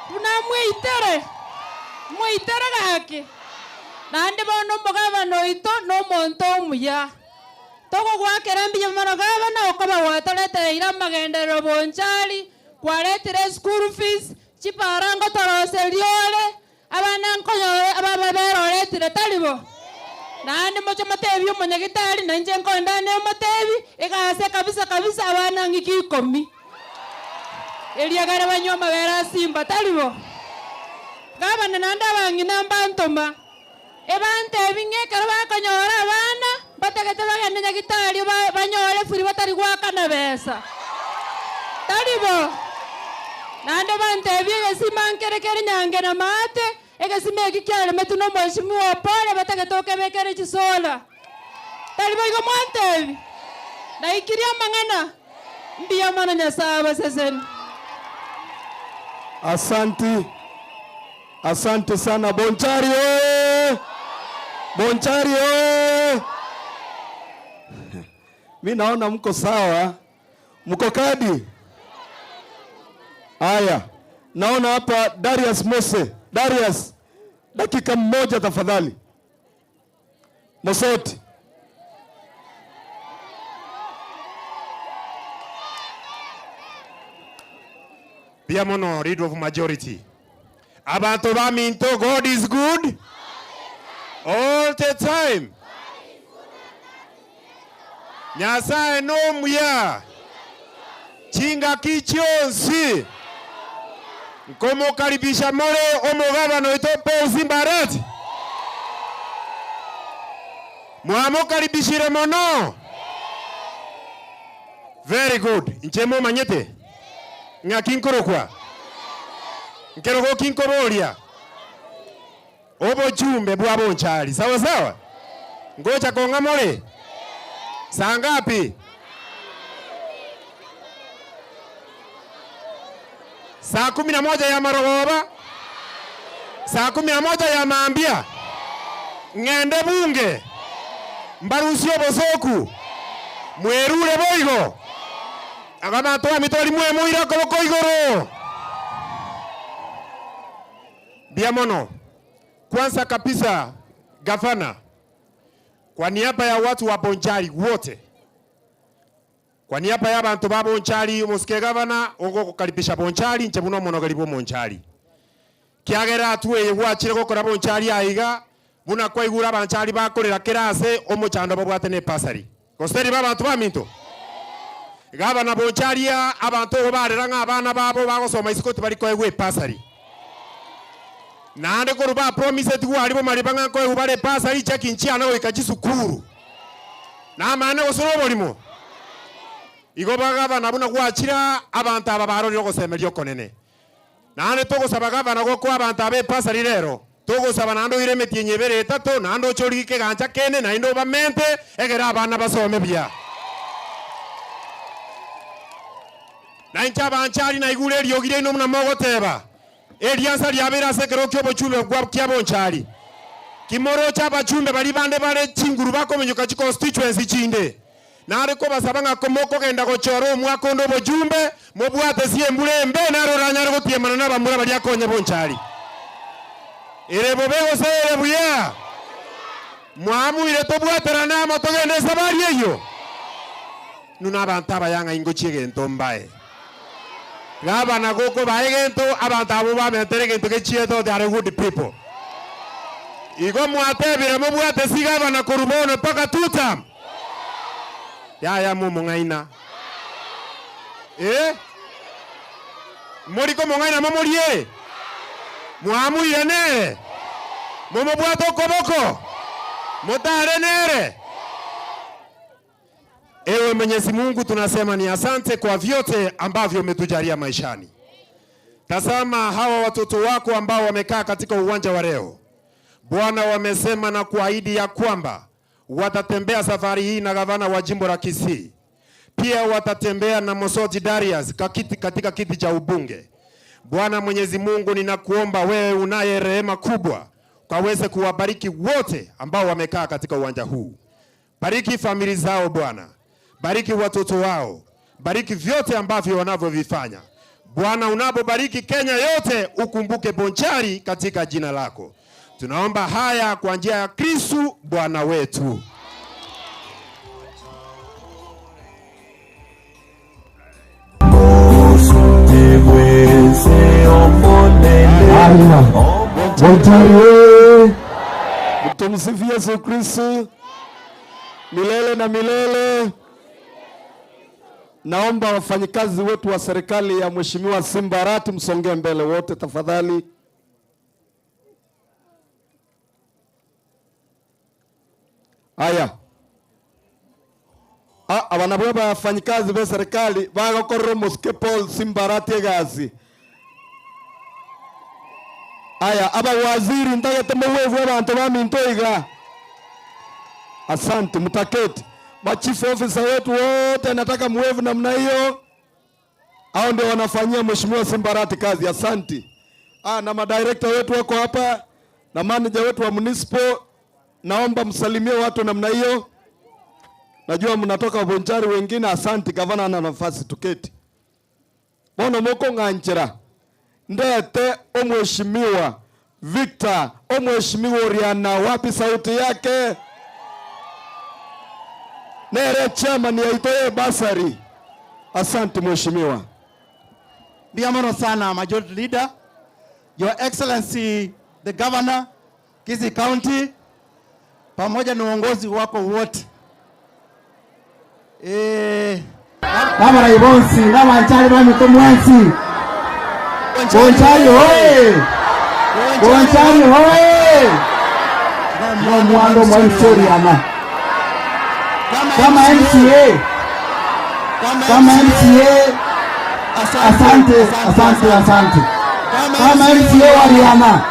Buna mweitere, mweitere gaki. Naende bono omogabana oito nomonto omuya. Togogoakera mbuya mono gavana okoba gwatoretereire amagenderero bonchari, kwaretire eschool fees, chipara ngotoroseria ore, abana nkonyore abababere oretire tari bo? Naende moche motebie omonyagitari na inche nkondane omotebi, egase kabisa kabisa abana ng'iki ikomi. Erio ekero banywa amabere a simba tari bo? Gavana naende abang'ina mbantoma. Ebantebi ng'a ekero bakonyora abana, mbatagete bagende nyagitari banyore free batari goakana besa. Tari bo? Naende bantebi egesima nkere kere nyange na maate, egesima eki kiaremetwe na omweshimiwa Opore batagete okebekere chisola. Tari boigo mwantebi? Naikirie amang'ana? Mbuya mono Nyasae abaseseni. Asanti. Asante sana Bonchari oye! Bonchari oye! Mi naona mko sawa, mko kadi. Haya, naona hapa Darius Mose. Darius, dakika mmoja tafadhali. Mosoti. Mbuya mono leader of majority. Abanto baminto God is good all the time. Nyasae nomuya chingaki chionsi. Nkomokaribisha more omogabana oito Paul Simbarati. Mwamokaribishire mono? Very good. Inche momanyete ng'aki nkorokwa? Nkerogo ki nkoboria? Obochumbe bwa bonchari. Sawa sawa? Ngocha kong'a more? Saa ngapi? Saa kumi na moja ya marogoba? Saa kumi na moja ya mambia? Ng'ende bunge? Mbarusie obosoku? Mwerure boigo? Abanto baminto baria mwemoire okoboko igoro. Mbuya mono. Kwanza kabisa gavana, kwa niaba ya watu wa Bonchari wote, kwa niaba ya abanto ba Bonchari, omosike gavana ogogokaribisha Bonchari inche buna omonogeri bw'omonchari. Kiagera hatua eye gwachire gokora Bonchari aiga, buna kwaigure abanchari bakorera kera ase omochando babwate ne pasari. Gose riba abanto baminto? Gavana Bonchari abanto ogo barera ng'a abana babo bagosoma isiko tibari koegwa epasari. Naende korwa ba promisetigwe aria bomariba ng'a nkoegwa bare epasari chaki nchiana goika chisukuru. Namaene gose noborimo? Igo bagavana buna gwachire aa, abanto aba barorire ogosemeria okonene. Naende togosaba gavana gokoa abanto aba epasari rero, togosaba naende oire emetienyi ebere etato, naende oche origie kegancha kende, naende obamente, egere abana basome buya. Na inche abanchari naigure eriogi riaino buna mogoteba, Eriansa riabeire ase ekerogo ki'obochumbe bwa kia bonchari. Kimoroche abachumbe baria bande bare chinguru bakominyoka chiconstituency chinde. Nare kobasaba ng'a komokogenda gochora omwaka onde obochumbe, mobwate ase embura embe, naro oranyare gotiemana nabamura baria akonye bonchari. Ere bobe gose ere buya? Mwamuire tobwaterane amo togende esabari eyio? Inwe nabanto abaya ng'a ingochia egento mbae. Gavana gokobaa egento, abanto abwo bamentere egento gechiete they are good people. Igo mwatebire mobwate si gavana korwa bono mpaka tutam? Yaya momong'aina. Eh? Mori komong'aina momoriere? Mwamuire nere? Momobwate okoboko? Motare nere? Ewe Mwenyezi Mungu tunasema ni asante kwa vyote ambavyo umetujalia maishani. Tazama hawa watoto wako ambao wamekaa katika uwanja wa leo. Bwana, wamesema na kuahidi ya kwamba watatembea safari hii na gavana wa jimbo la Kisii. Pia watatembea na Mosoti Darius kakiti, katika kiti cha ubunge. Bwana Mwenyezi Mungu, ninakuomba wewe unaye rehema kubwa, ukaweze kuwabariki wote ambao wamekaa katika uwanja huu. Bariki familia zao Bwana, bariki watoto wao, bariki vyote ambavyo wanavyovifanya Bwana. Unapobariki Kenya yote, ukumbuke Bonchari katika jina lako. Tunaomba haya kwa njia ya Kristu Bwana wetu. Tumsifu Yesu Kristu milele na milele. Naomba wafanyikazi wetu wa serikali ya Mheshimiwa Simba Arati msongee mbele wote tafadhali. Aya aba nabwo abafanyikazi be serikali bagokorera omosike Paul Simba Arati egasi. Aya abawaziri ntagete mobwebwe abanto baminto iga. Asante mtaketi. Machief officer wetu wote nataka muwevu namna hiyo. Hao ndio wanafanyia Mheshimiwa Simba Arati kazi. Asante. Ah, na madirector wetu wako hapa na manager wetu wa municipal, naomba msalimie watu namna hiyo. Najua mnatoka Bonchari wengine. Asante gavana ana nafasi tuketi. Bono mokong'anchera ndete omweshimiwa Victor, omweshimiwa Oriana, wapi sauti yake? Nere chairman yaito ye basari. Asante mheshimiwa. Mbuya mono sana majority leader. Your Excellency the Governor Kisii County pamoja na uongozi wako wote. Eh, Nabarai bonsi nabanchari bamito mwensi Bonchari hoye! Bonchari hoye! Nomwando mwaisoriana kama MCA, kama MCA, asante, asante, asante. Kama MCA wa Riana,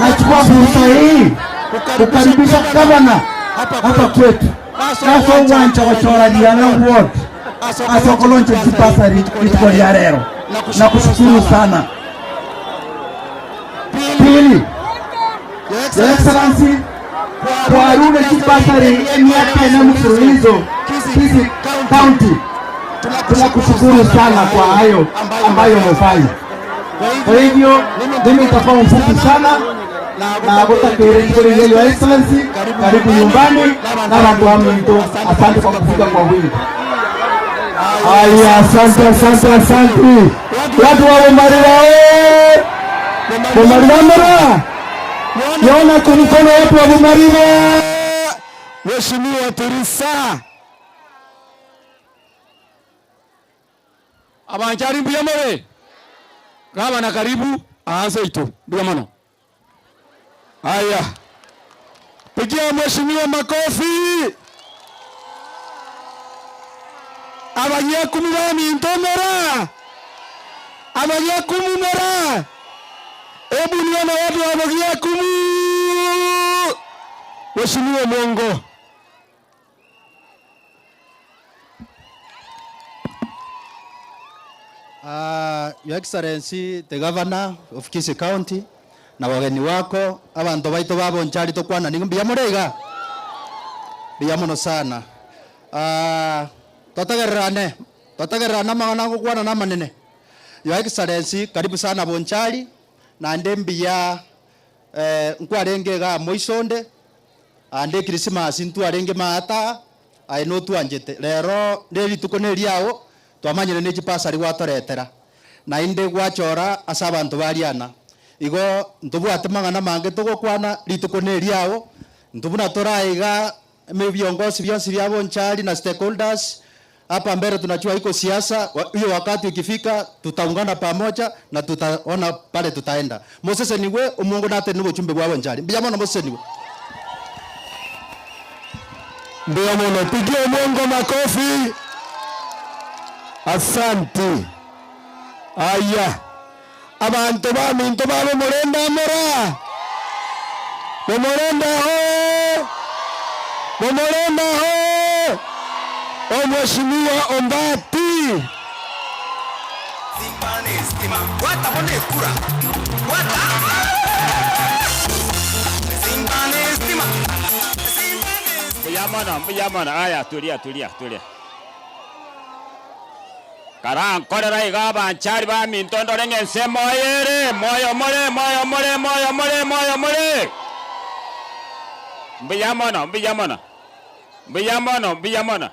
nachukua fursa hii kukaribisha gavana hapa kwetu naso wancha wachora Riana ward asokolonche chipasari rituko lya lero. Nakushukuru sana. Pili, Your Excellency, twarure chipasari emiaka ene mfululizo Kisii County. Tunakushukuru sana kwa hayo ambayo umefanya. Kwa hivyo mimi nitakuwa mfupi sana na gutakwĩrĩria Your Excellency, karibu nyumbani na bantu wa Minto. Asante kwa kufika kwa wingi. Aya, asante, asante, asante. Watu wa Bombarira oye! Bombarira mara! Yona kwa mkono watu wa Bombarira. Mheshimiwa Turisa. Abanchari mbuya more. Gavana karibu aanze itu. Mbuya mono. Haya. Pigia mheshimiwa makofi. Abanyakumu bamintomera. Abanyakumu mera. Hebu nione watu wa Abanyakumu. Mheshimiwa Mwongo. Uh, Your Excellency the Governor of Kisii County na wageni wako abanto baito babonchari tokwana nigo mbuya more iga mbuya mono sana uh, totegererane totegererane amang'ana agokwana na amanene Your Excellency karibu sana Bonchari naende mbuya eh, nkwarenge iga moisonde ande Christmas ntwarenge maata aye notwanchete rero ne rituko ne riao twamanyire ne chipasari gwatoretera naende gwachora ase abanto bariana igo ntobwate mang'ana mange togokwana rituko ne riao ntobuna toraiga eme viongozi bionsi bia Bonchari na stakeholders hapa mbele tunajua iko siasa hiyo wakati ukifika tutaungana pamoja na tutaona pale tutaenda Moses niwe omungu nate nibo chumbe bwa Bonchari mbuya mono Moses niwe Mbuya mono, pigia Mungu makofi. Asante. Aya. Abantu baminto babo murenda mora. Mumurenda ho. Mumurenda ho. Omheshimiwa Ombati. Mbuya mono, mbuya mono. Aya, tulia, tulia, tulia. Karankorera iga abanchari baminto ndore ng'a ense moyo ere, moyo more, moyo more, moyo more, moyo more. Mbuya mono, mbuya mono. Mbuya mono, mbuya mono.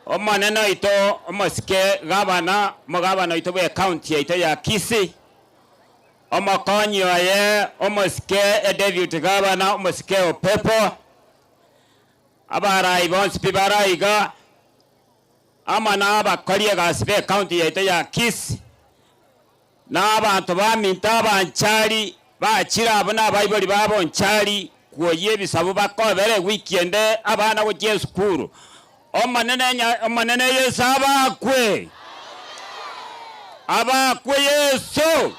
Omonene oito omosike gavana, omogavana oito bwa ecounty yaito ya Kisii, omokonyi oye omosike edeputy gavana omosike Opepo, abarai bonsi pi bare iga, amo na abakori egasi ba ecounty yaito ya Kisii, na abanto baminto abanchari bachire abwo na abaibori ba Bonchari kwoyia ebisabu bakobere ewiki ende abana gochia esukuru. Omonene nya Omonene Yeso abakwe! Abakwe Yeso!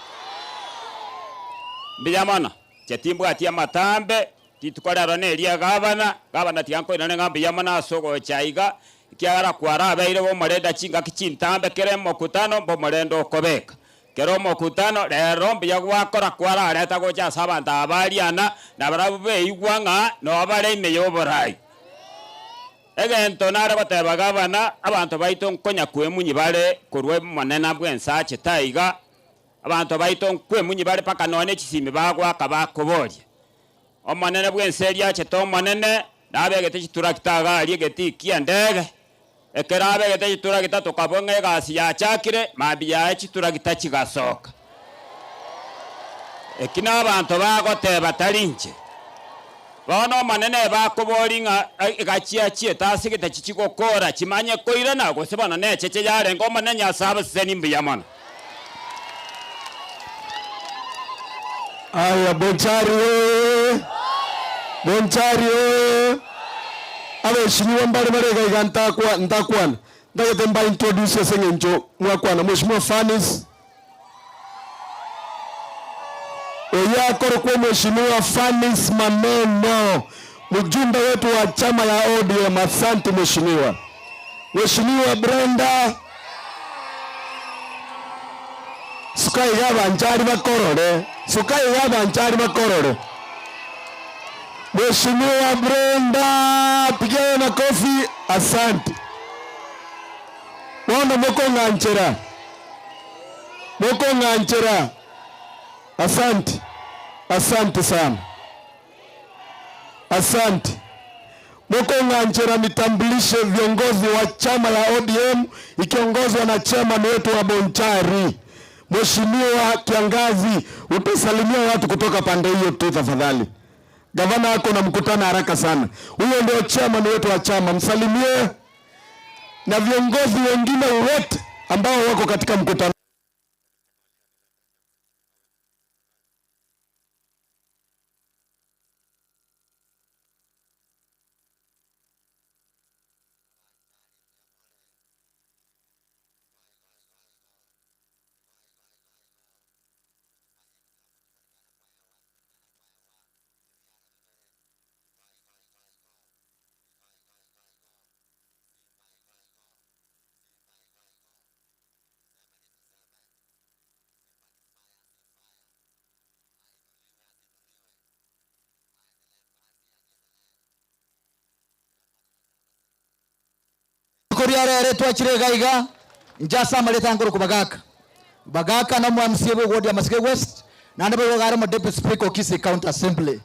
Mbuya mono, inche timbwati amatambe, rituko rero na eria gavana, gavana tiga nkoirane ng'a mbuya mono ase ogocha iga, ekiagera kwarabeire bomorenda chingaki chintambe kera emokutano mbomorende okobeka. Kera omokutano, rero mbuya gwakora kwarareta gocha ase abanto aba bariana, na barabwo beigwa ng'a noo bare ime y'oborai. Egento nare goteba gavana, abanto baito nkonya kwemunyi bare korwa omonene bw'ense achete aiga, abanto baito nkwemunyi bare mpaka nonya ne chisimi bagoaka bakoboria. Omonene bw'ense eria achete omonene, nabegete chiturakita iga aria egetii ki'endege, ekero abegete chiturakita tokabua ng'a egasi yachakire, mambia yaye chiturakita chigasoka. Eki nabanto bagoteba tari inche. Bono Omonene bakoboria ng'a egachiachiete ase gete chigokora chimanye koirana, gose bono necheche yarenge Omonene Nyasae abasesenie mbuya mono. Aya Bonchari oye! Bonchari oye! Abeshimiwa mbare bare iga iga ntakwa ntakwana, ntagete mba introduce ase eng'encho mwakwana. Mweshimiwa Fanis, Oyio akorokwa Omweshimiwa Fanis Maneno, mjumbe wetu wa chama ya ODM. Asante mweshimiwa. Mweshimiwa Brenda Suka iga abanchari bakorore, suka iga abanchari bakorore. Mweshimiwa Brenda, pigia makofi, asante. Bono mokong'anchera. Mokong'anchera. Asanti. Asanti sana. Asanti. Mokong'anchera nitambulishe viongozi wa chama ya ODM ikiongozwa na chairman wetu wa Bonchari. Mheshimiwa Kiangazi, utasalimia watu kutoka pande hiyo tu tafadhali. Gavana ako na mkutano haraka sana. Huyo ndio chairman wetu wa chama, msalimie na viongozi wengine wote ambao wako katika mkutano. Rituko ria rero twachire iga iga, inche ase amareta nkorokwa Bagaka. Bagaka na omo-MCA bwe ward ya Masike West, naende boigo iga are omo Deputy Speaker o Kisii County Assembly.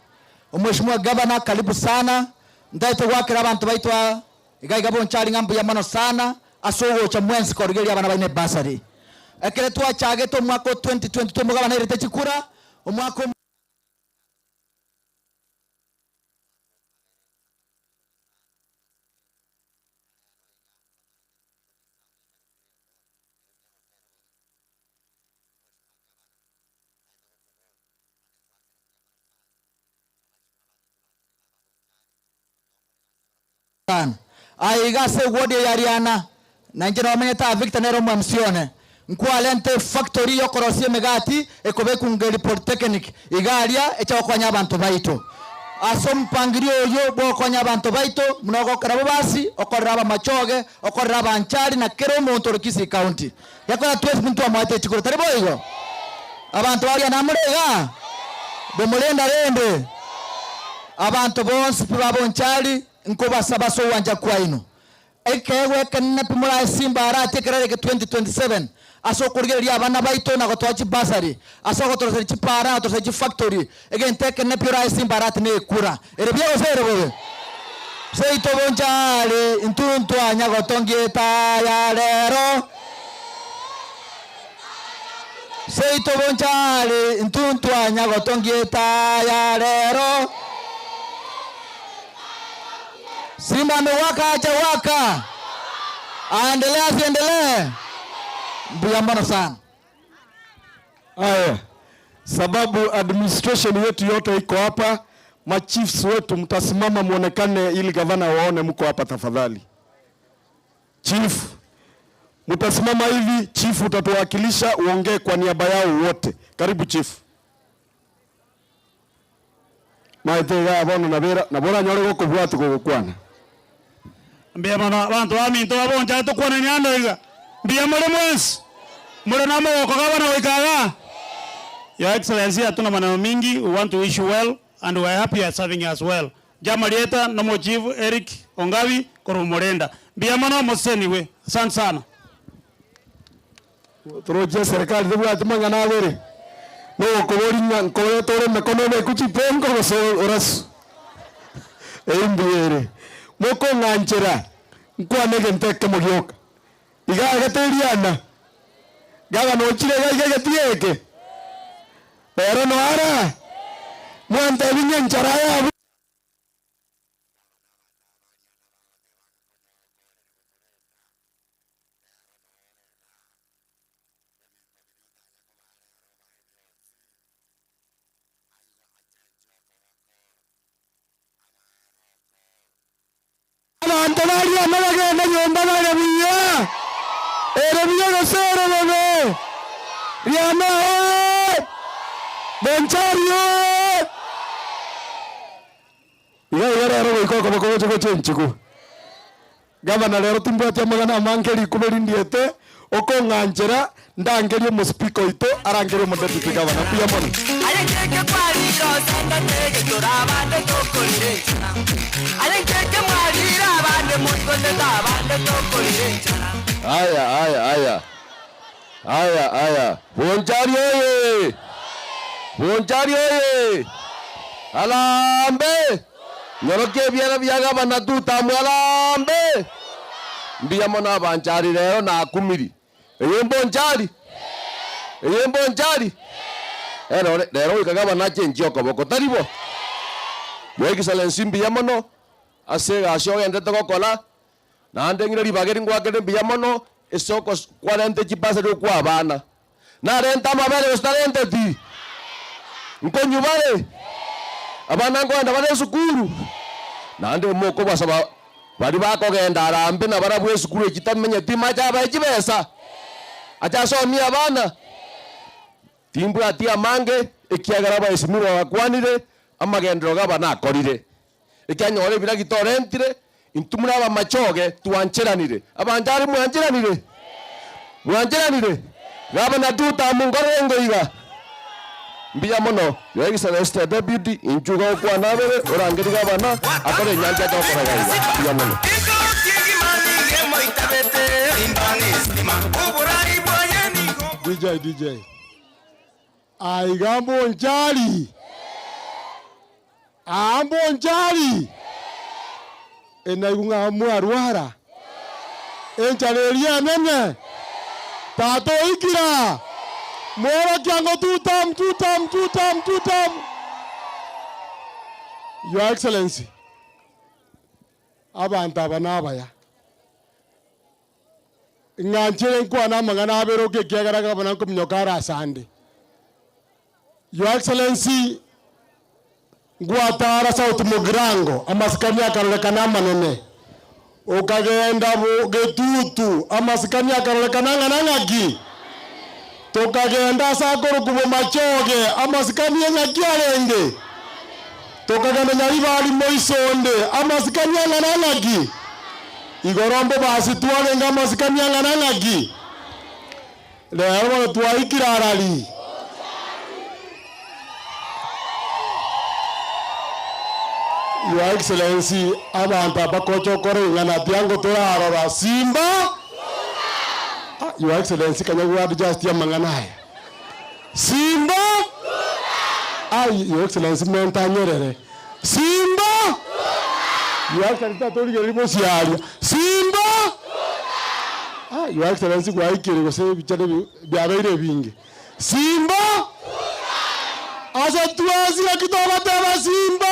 Omweshimiwa Governor karibu sana, ntagete goakera abanto baito aa iga iga bonchari ng'a mbuya mono sana ase ogocha mwensi korigereria abana baino ebasari. Ekere twachagete omwaka o 2022 omogabana airete chikura, omwaka o. Sana. Aye iga ase eward eye ya Riana, na inche nomenyete aa Victor nere omo MC one, nkwarente efactory yokorosia emegati ekobekwa Ngeri Polytechnic iga aria eche gokonya abanto baito. Ase omopangirio oyio bwogokonya abanto baito buna ogokora bobasi, okorera abamachoge, okorera abanchari na kera omonto ore Kisii County. Gekora twensi ntwamoete chikura, tari boigo? Abanto ba Riana more igaa? Bomorenda rende abanto bonsi pi ba Bonchari nkobasaba ase ogwancha kwaino. Ekeegwa ekenene pi morae Simba aratie ekerero eke 2027 ase okorigereria abana baito na gotoa chibasari, ase ogotoroseria chipara na gotoroseria chifactory, egento ekenene pi orae Simba aratie ne ekura. Ere buya gose ere bobe? Seito Bonchari intwe ntwanya gotongia etaya rero. Seito Bonchari intwe ntwanya gotongia etaya rero. Simba amewaka hajawaka? Aendelee asiendelee? Mbuya mono sana. Aya, sababu administration yetu yote iko hapa, machiefs wetu mtasimama muonekane ili gavana waone mko hapa tafadhali. Chief, mtasimama hivi, chief utatuwakilisha uongee kwa niaba yao wote. Karibu chief. Maete igaa bono nabera nabo oranyore gokobwatia gogokwana. Mbuya mono abanto baminto babonchare tokwanani ando iga. Mbuya more mwensi? More namogoko gabana goika igaa? Your Excellency hatuna maneno mingi, we want to wish you well and we are happy you are serving us well. Inche amarieta nomo Chief Eric Ongabi korwa Omorenda. Mbuya mono mosesenigwe. Asante sana. Toroche eserekari tebwati mang'ana abere, nogokoboria ng'a nkoreta ore emekono ebekwe chipengo gose orasu. Eyio mbuya ere. Mokong'anchera nkwane egento ekemo gioka. Iga agete Eliana, gavana ochire iga iga egetii eke. Rero noare, mwantebi ng'a enchara yabu. Abanto baria amo bagende nyomba bare buya, ere buya gose ere bobe. Riana oye! Bonchari oye! Iga iga rero goika okoboko goche gochenchigwa. Gavana rero timbwati amang'ana amange rikube rindiete okong'anchera ndangerie omospeaker oito arangerie omodeputy governor. Mbuya mono. Aye nkeke kwarire osendete egetora abande tokorire enchara Aye nkeke mwarire abande moigotete abande tokorire enchara. Aya aya aya aya aya Bonchari oye! Bonchari oye! Harambee! Nyorokia ebiara bia gavana Tutamu Harambee! Mbuya mono abanchari rero nakumiri. Eye mbonchari? Eye mbonchari? Erore rero goika gavana achenchie okoboko, tari bo? Your Excellency mbuya mono ase egasi ogenderete gokora, naende ng'ire ribaga eri ngoakere mbuya mono ase okos kwarente chibasari okwa abana. Narente amabere gose tarenteti? Nkonywa bare? Abana nkogenda bare esukuru? Naende mokobasaba baria bakogenda arambe nabarabwo esukuru echi tamenyeti mache abae chibesa, ache asomie abana. Timbwati amange, ekiagera abaesimigwa bakwanire, amagenderero g'abana akorire. Ekianyora ebiragi torentire, intwe muri abamachoge twancheranire. Abanto aria mwancheranire? Mwancheranire? Gavana Tutamu nkorere ngoiga. Mbuya mono, Your Excellency the Deputy, inchuo iga gokwana abere, orangerie gavana, akore enyancha ache gokora iga iga. Mbuya mono. DJ DJ aiga mbonchari Aa mbonchari, enaigwe ng'a mwarwara enchara eria enene, tata oikire aa, mworokia ngo tutam tutam tutam tutam. Your Excellency, abanto aba nabaya, ng'anchere nkwane amang'ana abere oka ekiagera gavana nkominyoka are asande. Your Excellency, ngwatara South Mugirango amasikani akarorekana amanene, okagenda bo Getutu amasikani akarorekana ng'a nang'aki, tokagenda ase akorokwa Bomachoge amasikani eng'aki arenge, tokagenda Nyaribari Moisonde amasikani ang'a nang'aki, igoro Mbobasi twarenge amasikani ang'a nang'aki. Rero bono twaikire arari. Your Excellency, abanto aba bakocha okora ing'ana tiango torarora simba. Ah, Your Excellency kanya gwa adjust amang'ana aya. Simba. Ai, Your Excellency mentanyerere. Simba. Your Excellency tatorigereria bosiaria. Simba. Ah, Your Excellency gwaikire gose ebicha nebi biabeire ebinge. Simba. Ase twensi naki togateba Simba!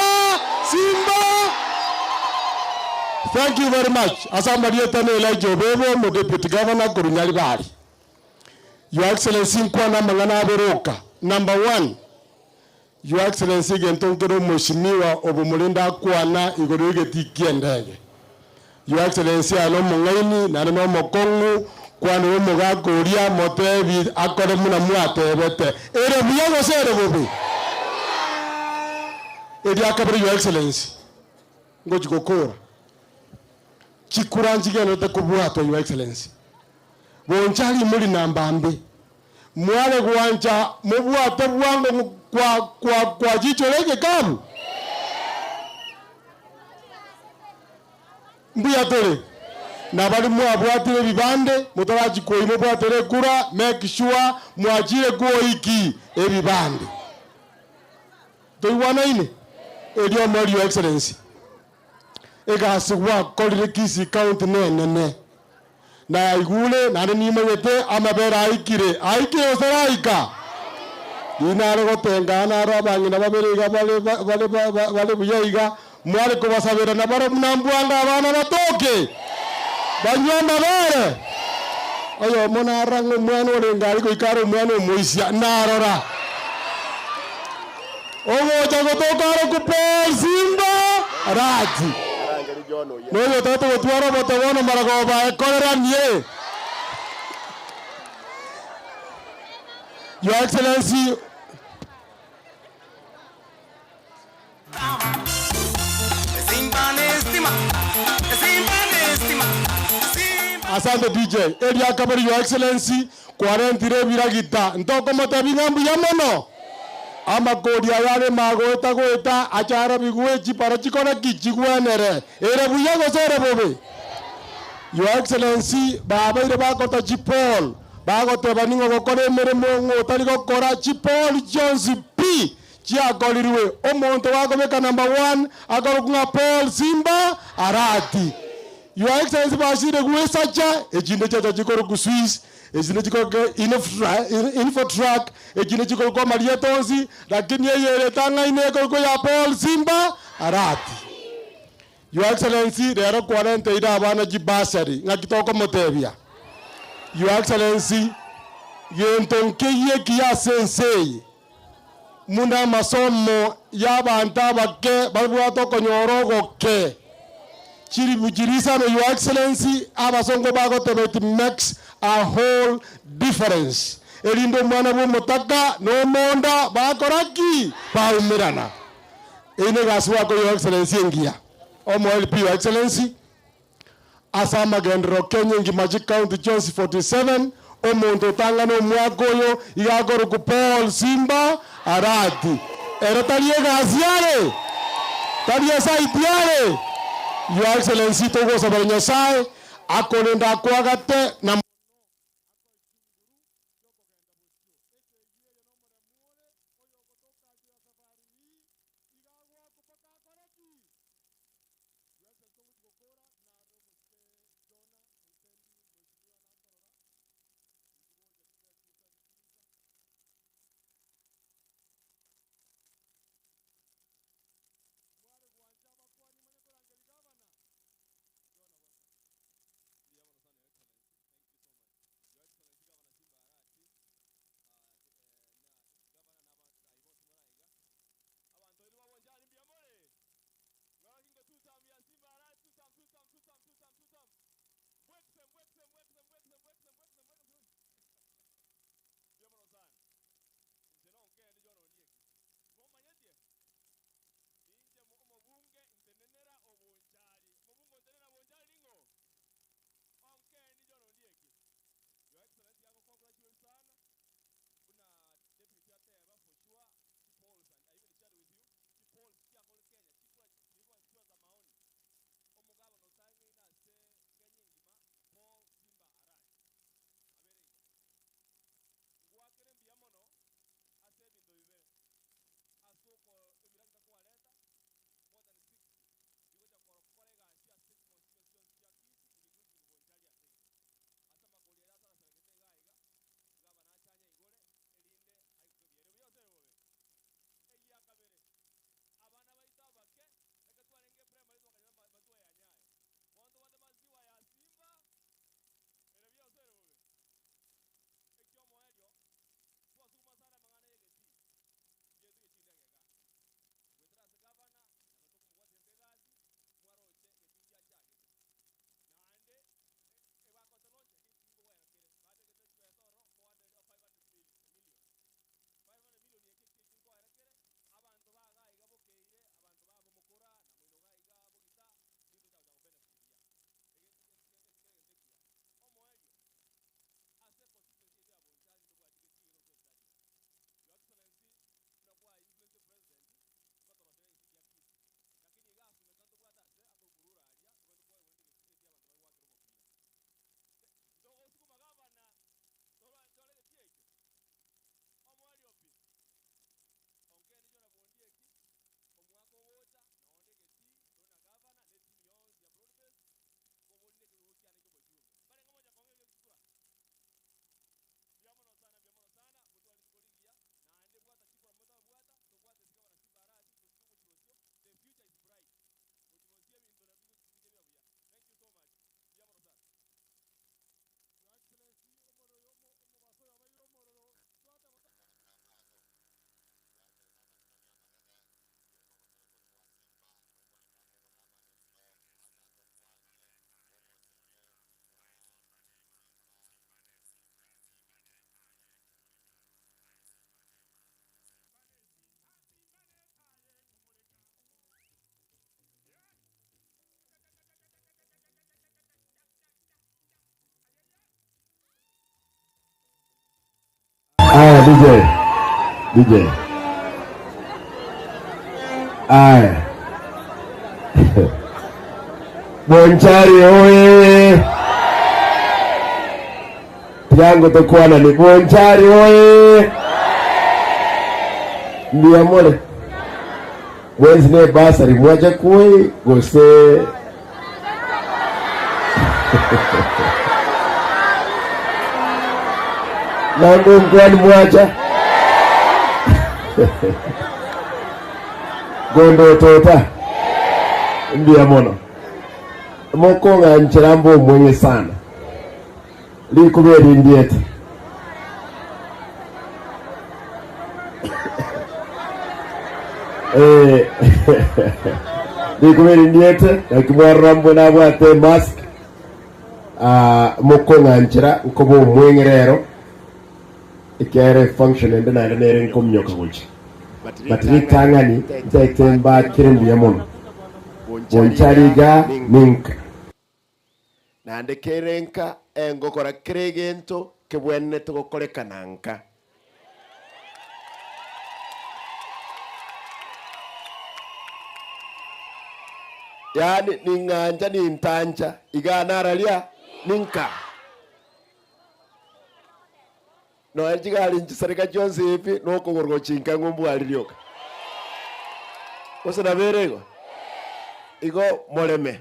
Simba! Thank you very much. Ase amarieta ne Elijah Obebo, omo Deputy Governor korwa Nyaribari. Your Excellency nkwane amang'ana abere oka. Number one, Your Excellency egento nkere omweshimiwa obomorende akwana igoro y'egetii ki'endege. Your Excellency aye nomong'aini naende nomokong'u, kwanera omogaka oria motebi akore buna mwatebete. Ere buya gose ere bobe? Eria kabere Your Excellency, ngochi gokora chikura nchigenderete kobwatwa Your Excellency. Boncha rimori namba mbe. Mware gwancha mobwate bwango kwa kwa kwa jicho regekabu? Mbuya tore nabari mwabwatire ebibande motarachi koi mobwatere ekura make sure mwachire kwoiki ebibande. Toigwanaine? Erio omori Your Excellency. Egasi gwakorire Kisii County nenene. Nayaigure, naende nimanyete amabera aikire. Aikire gose taraika? Riria nare gotenga naro abang'ina babere iga bare bare bare buya iga, mware kobasabera nabarabwo buna mbwango abana batoke, banywe amabere. Oyomo narora ng'a omwana orenge aria goika are omwana omoisia, narora. Ogocha gotoka arokwe Paul Simba Arati. Noyo otagete gotwara obote bono maragoba ekoreranie. Your Excellency, Asante DJ. Eria kabere Your Excellency, kwarentire ebiragita, ntokomotebia ng'a mbuya mono. Amakori aya are magoeta goeta acharabigwe chipara chikore ki? Chigwenere. Ere buya gose ere bobe? Your Excellency, babeire bagota chipol, bagoteba ning'o ogokora emeremo ng'o otari gokora, chipol chionsi pi chiakorirwe. Omonto gakobeka number one akorokwa ng'a Paul Simba Arati. Your Excellency basire gwesacha, echinde chiacha chikorokwa Swiss, echinde chikorokwa Infotrak, echinde chikorokwa amarieta onsi, lakini eye ere etang'aine ekorokwa ya Paul Simba Arati. Your Excellency, rero kwarenteire abana chibursary, ng'aki tokomotebia? Your Excellency, gento nkeyie ekiya ase ense eye, buna amasomo ya abanto abake babwate okonyora ogoke, chiribu chiria isano Your Excellency, abasongo bagoteba it makes a whole difference, erinde omwana bwa omotaka na omonda bakora ki? Baumerana. Eyio negasi gwakora Your Excellency engiya. Omo LP Your Excellency, ase amagenderero Kenya engima chicounty chionsi 47, omonto otang'ana omwaka oyo iga akorokwa Paul Simba Arati. Ere tari egasi are? Tari esaiti are? Your Excellency togosabera Nyasaye akorende akoagate na. Aya DJ. DJ. Aya. Bonchari oye. Tiango tokwanani Bonchari oye. Mbuya more. Mwensi ne basari mwacha koi gose Nange nkwani mwacha gondo tota mbuya mono mokong'anchera mbe omwenye sana rikuba erindiete Eh, rikuba erindiete naki mwarora mbwe nabwate emask Ah, mokong'anchera nkoba omweng'e rero ekiagera efunction ende naende nere nkominyoka gochia but ritang'ani ntaete mbakere mbuya mono bonchari iga ninka Naende kere nka engokora kera egento kebwenerete gokorekana nka. Yaani ning'ancha nintancha iga nararia ninka. Nonya chigari nchisereka chionsi pi nokogoro gochinka ng'o mbwari rioka. Gose nabo ere igo? Igo moreme.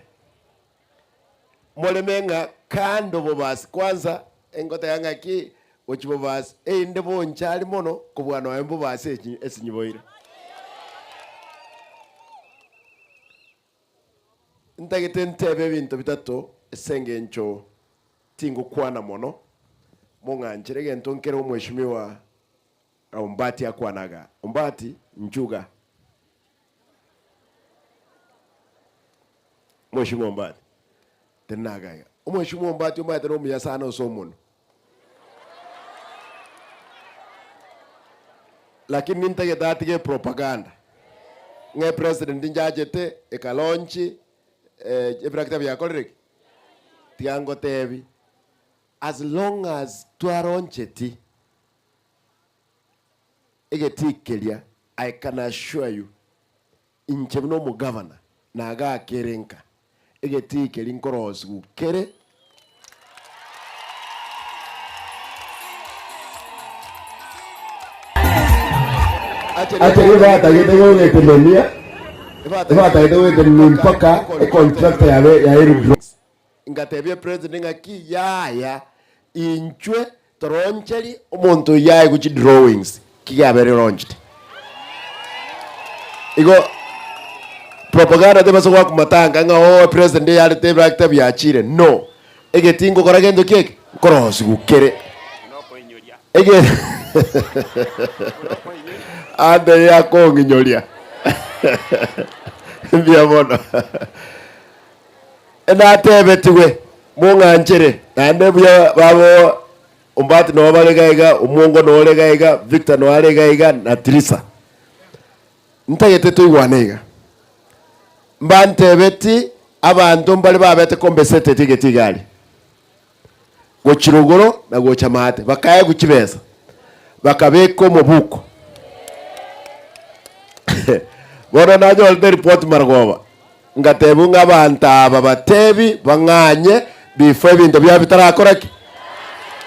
Moreme ng'a kando bobasi kwanza engoteba ng'aki gochia bobasi erinde bonchari mono kobua nonya mbobasi echi esinyiboire. Ntagete ntebe ebinto bitato ase engencho tingokwana mono, mong'anchere egento nkere omweshimiwa Ombati akwanaga. Ombati, nchuga. Omweshimiwa Ombati, tenena iga. Omweshimiwa Ombati omanyete nomuya sana ase omonwa. Lakini nintagete atige epropaganda ng'a epresident inchachete ekalaunch ebirakita biakorire ki? Tiga ngotebi, as long as twaroncheti egetii keria, I can assure you, inche buna omogavana nagakere nka egetii keria nkorosigwa kere. Actually batagete gogetenenia ebatagete gogetenenia mpaka econtractor yabe yairwe. Ngatebia president ng'aki yaya inchwe toroncheri omonto oyio aye gochia drawings ki giabeire launched. Igo propaganda tebasa goaka matanga ng'a oo president eyarete ebiractor biachire no. Egetii ngokora gento ki eke? Nkorosigu kere. Ege ande yakong'inyoria mbuya mono. Natebetigwe, Mong'anchere, naende buya babo Ombati noo bare iga iga, Omwongo noo ore iga iga, Victor noo are iga iga, na Tirisa. Ntagete toigwane iga. Mbantebeti abanto mbare babete compensated egeti iga aria, gochia rogoro na gocha maate, bakaegwa chibesa, bakabeka omobuko. Bono nanyorete report marogoba. Ngatebiwa ng'a abanto aba batebi bang'anye before ebinto biabo bitarakora ki?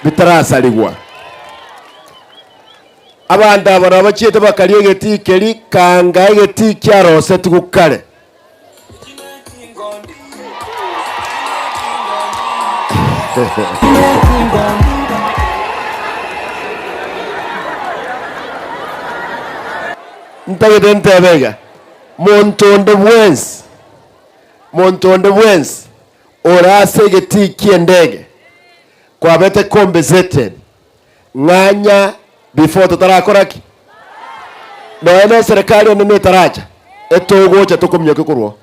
Bitarasarigwa. Abanto aba nabo bachiete bakaria egetii keria kanga egetii kiarosetigwe kare. Ntagete ntebe iga. Monto onde bwensi, monto onde bwensi ore ase egetii ki'endege kwabete compensated ng'anya before totarakora ki? Nonya na eserekari enene etaracha, etogocha tokominyokia korwa oo.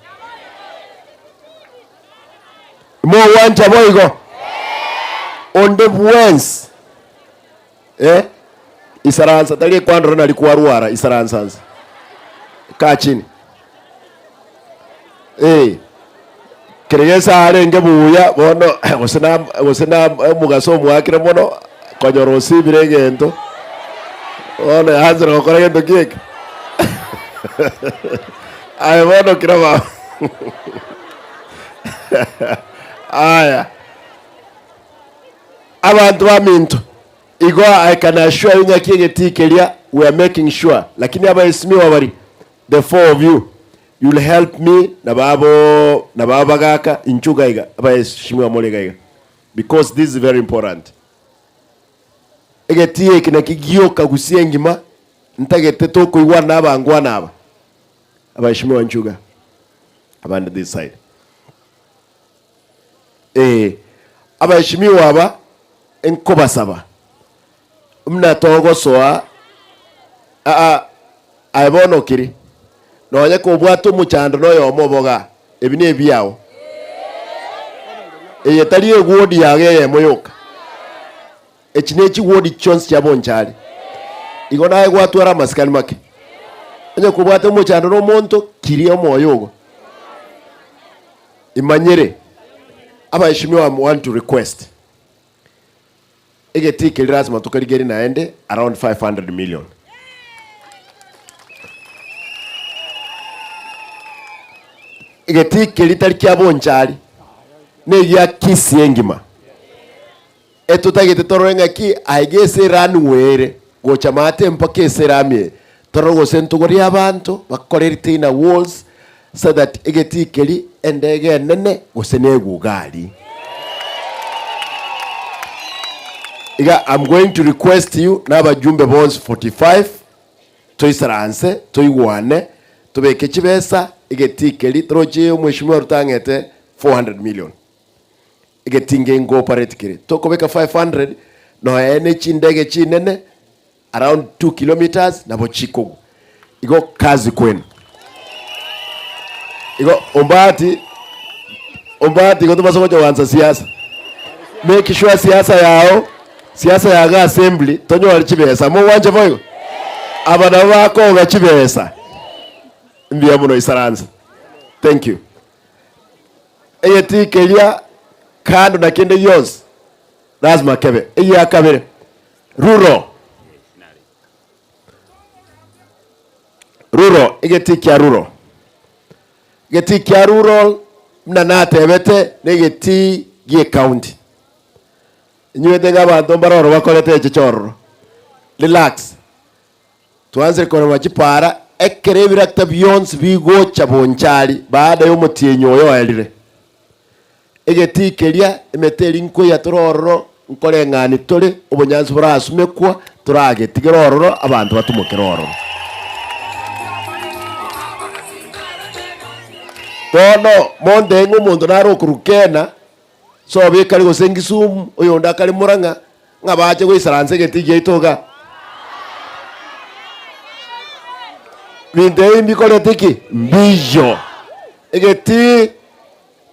Mogwancha boigo? Onde bwensi Eh, isaransa tari ekwandora nari kwarwara isaransa nse. Kaa chini. Eh, kere gesa arenge buya bono gose na gose na omogaso omoakire mono konyora osibire egento. Bono yaanchire gokora gento ki eke? Aye bono kira baba. Aya. Abanto baminto, igo I can assure you ng'aki egetii keria we are making sure, lakini abaesimigwa baria, the four of you, you will help me na babo na babo bagaka inchuo iga iga, abaesimigwa more iga iga because this is very important. Egetii eke naki gioka gusii engima, ntagete tokoigwana na abangwana aba, abaesimigwa inchuo iga, abande this side. Ee, abaeshimiwa aba nkobasaba, buna togosoa aa, aye bono okiri, nonye kobwate omochando noyomo obo igaa, ebi nebiao. Eye tari eward yago eyemo yoka, echi ne chiward chionsi chia Bonchari. Igo naye gwatwara amasikani make. Onye kobwate omochando na omonto, kiria omoyo ogo. Imanyire, abaheshimiwa I want to request, egetii keria lasima tokerigerie naende around 500 million. Egetii keria tari kia Bonchari, na egia Kisii engima. Etotagete torore ng'aki aiga ase eranwe ere gocha maate mpaka ase erami eye, torore gose ntogorie abanto bakore retainer walls so that egetii keria endege enene gose na eguga aria. Iga I'm going to request you na abajumbe bonsi 45 toisaranse toigwane tobeke chibesa egetii keria toroche omweshimiwa Ruto ang'ete 400 million. Egetinga incorporate kere tokobeka 500 nonya ne chindege chinene around 2 kilometers nabo chikogwa. Igo kazi kwenu. Igo ombati ombati igo tobasa gocha goansa siasa. Make sure siasa yao siasa yago assembly tonyore chibesa mogwancha boigo? Aba nabo bakoga chibesa. Mbuya mono isaransa. Thank you. Egetii keria kando na kende gionsi lasima kebe. Egia kabere, ruro. Ruro, egetii kia ruro. Egetii kia rural buna natebete na egetii gie county. Inywete ng'a abanto mbare ororo bakorete echeche ororo. Relax. Twansire korema chipaara ekero ebirakita bionsi bigocha bonchari baada y'omotienyi oyo oerire. Egetii keria emete eria nkoyia tore ororo nkoreng'ani tore, obonyansi borasumekwa toragetigere ororo abanto batumokere ororo. Bono montebie ng'a omonto nare okorwa Kena, sobo ekare gose Kisumu, oyonde akare Murang'a, ng'a bache goisaransa egetii giaito igaa. Binto ebi mbikorete ki? Mbiyo. Egetii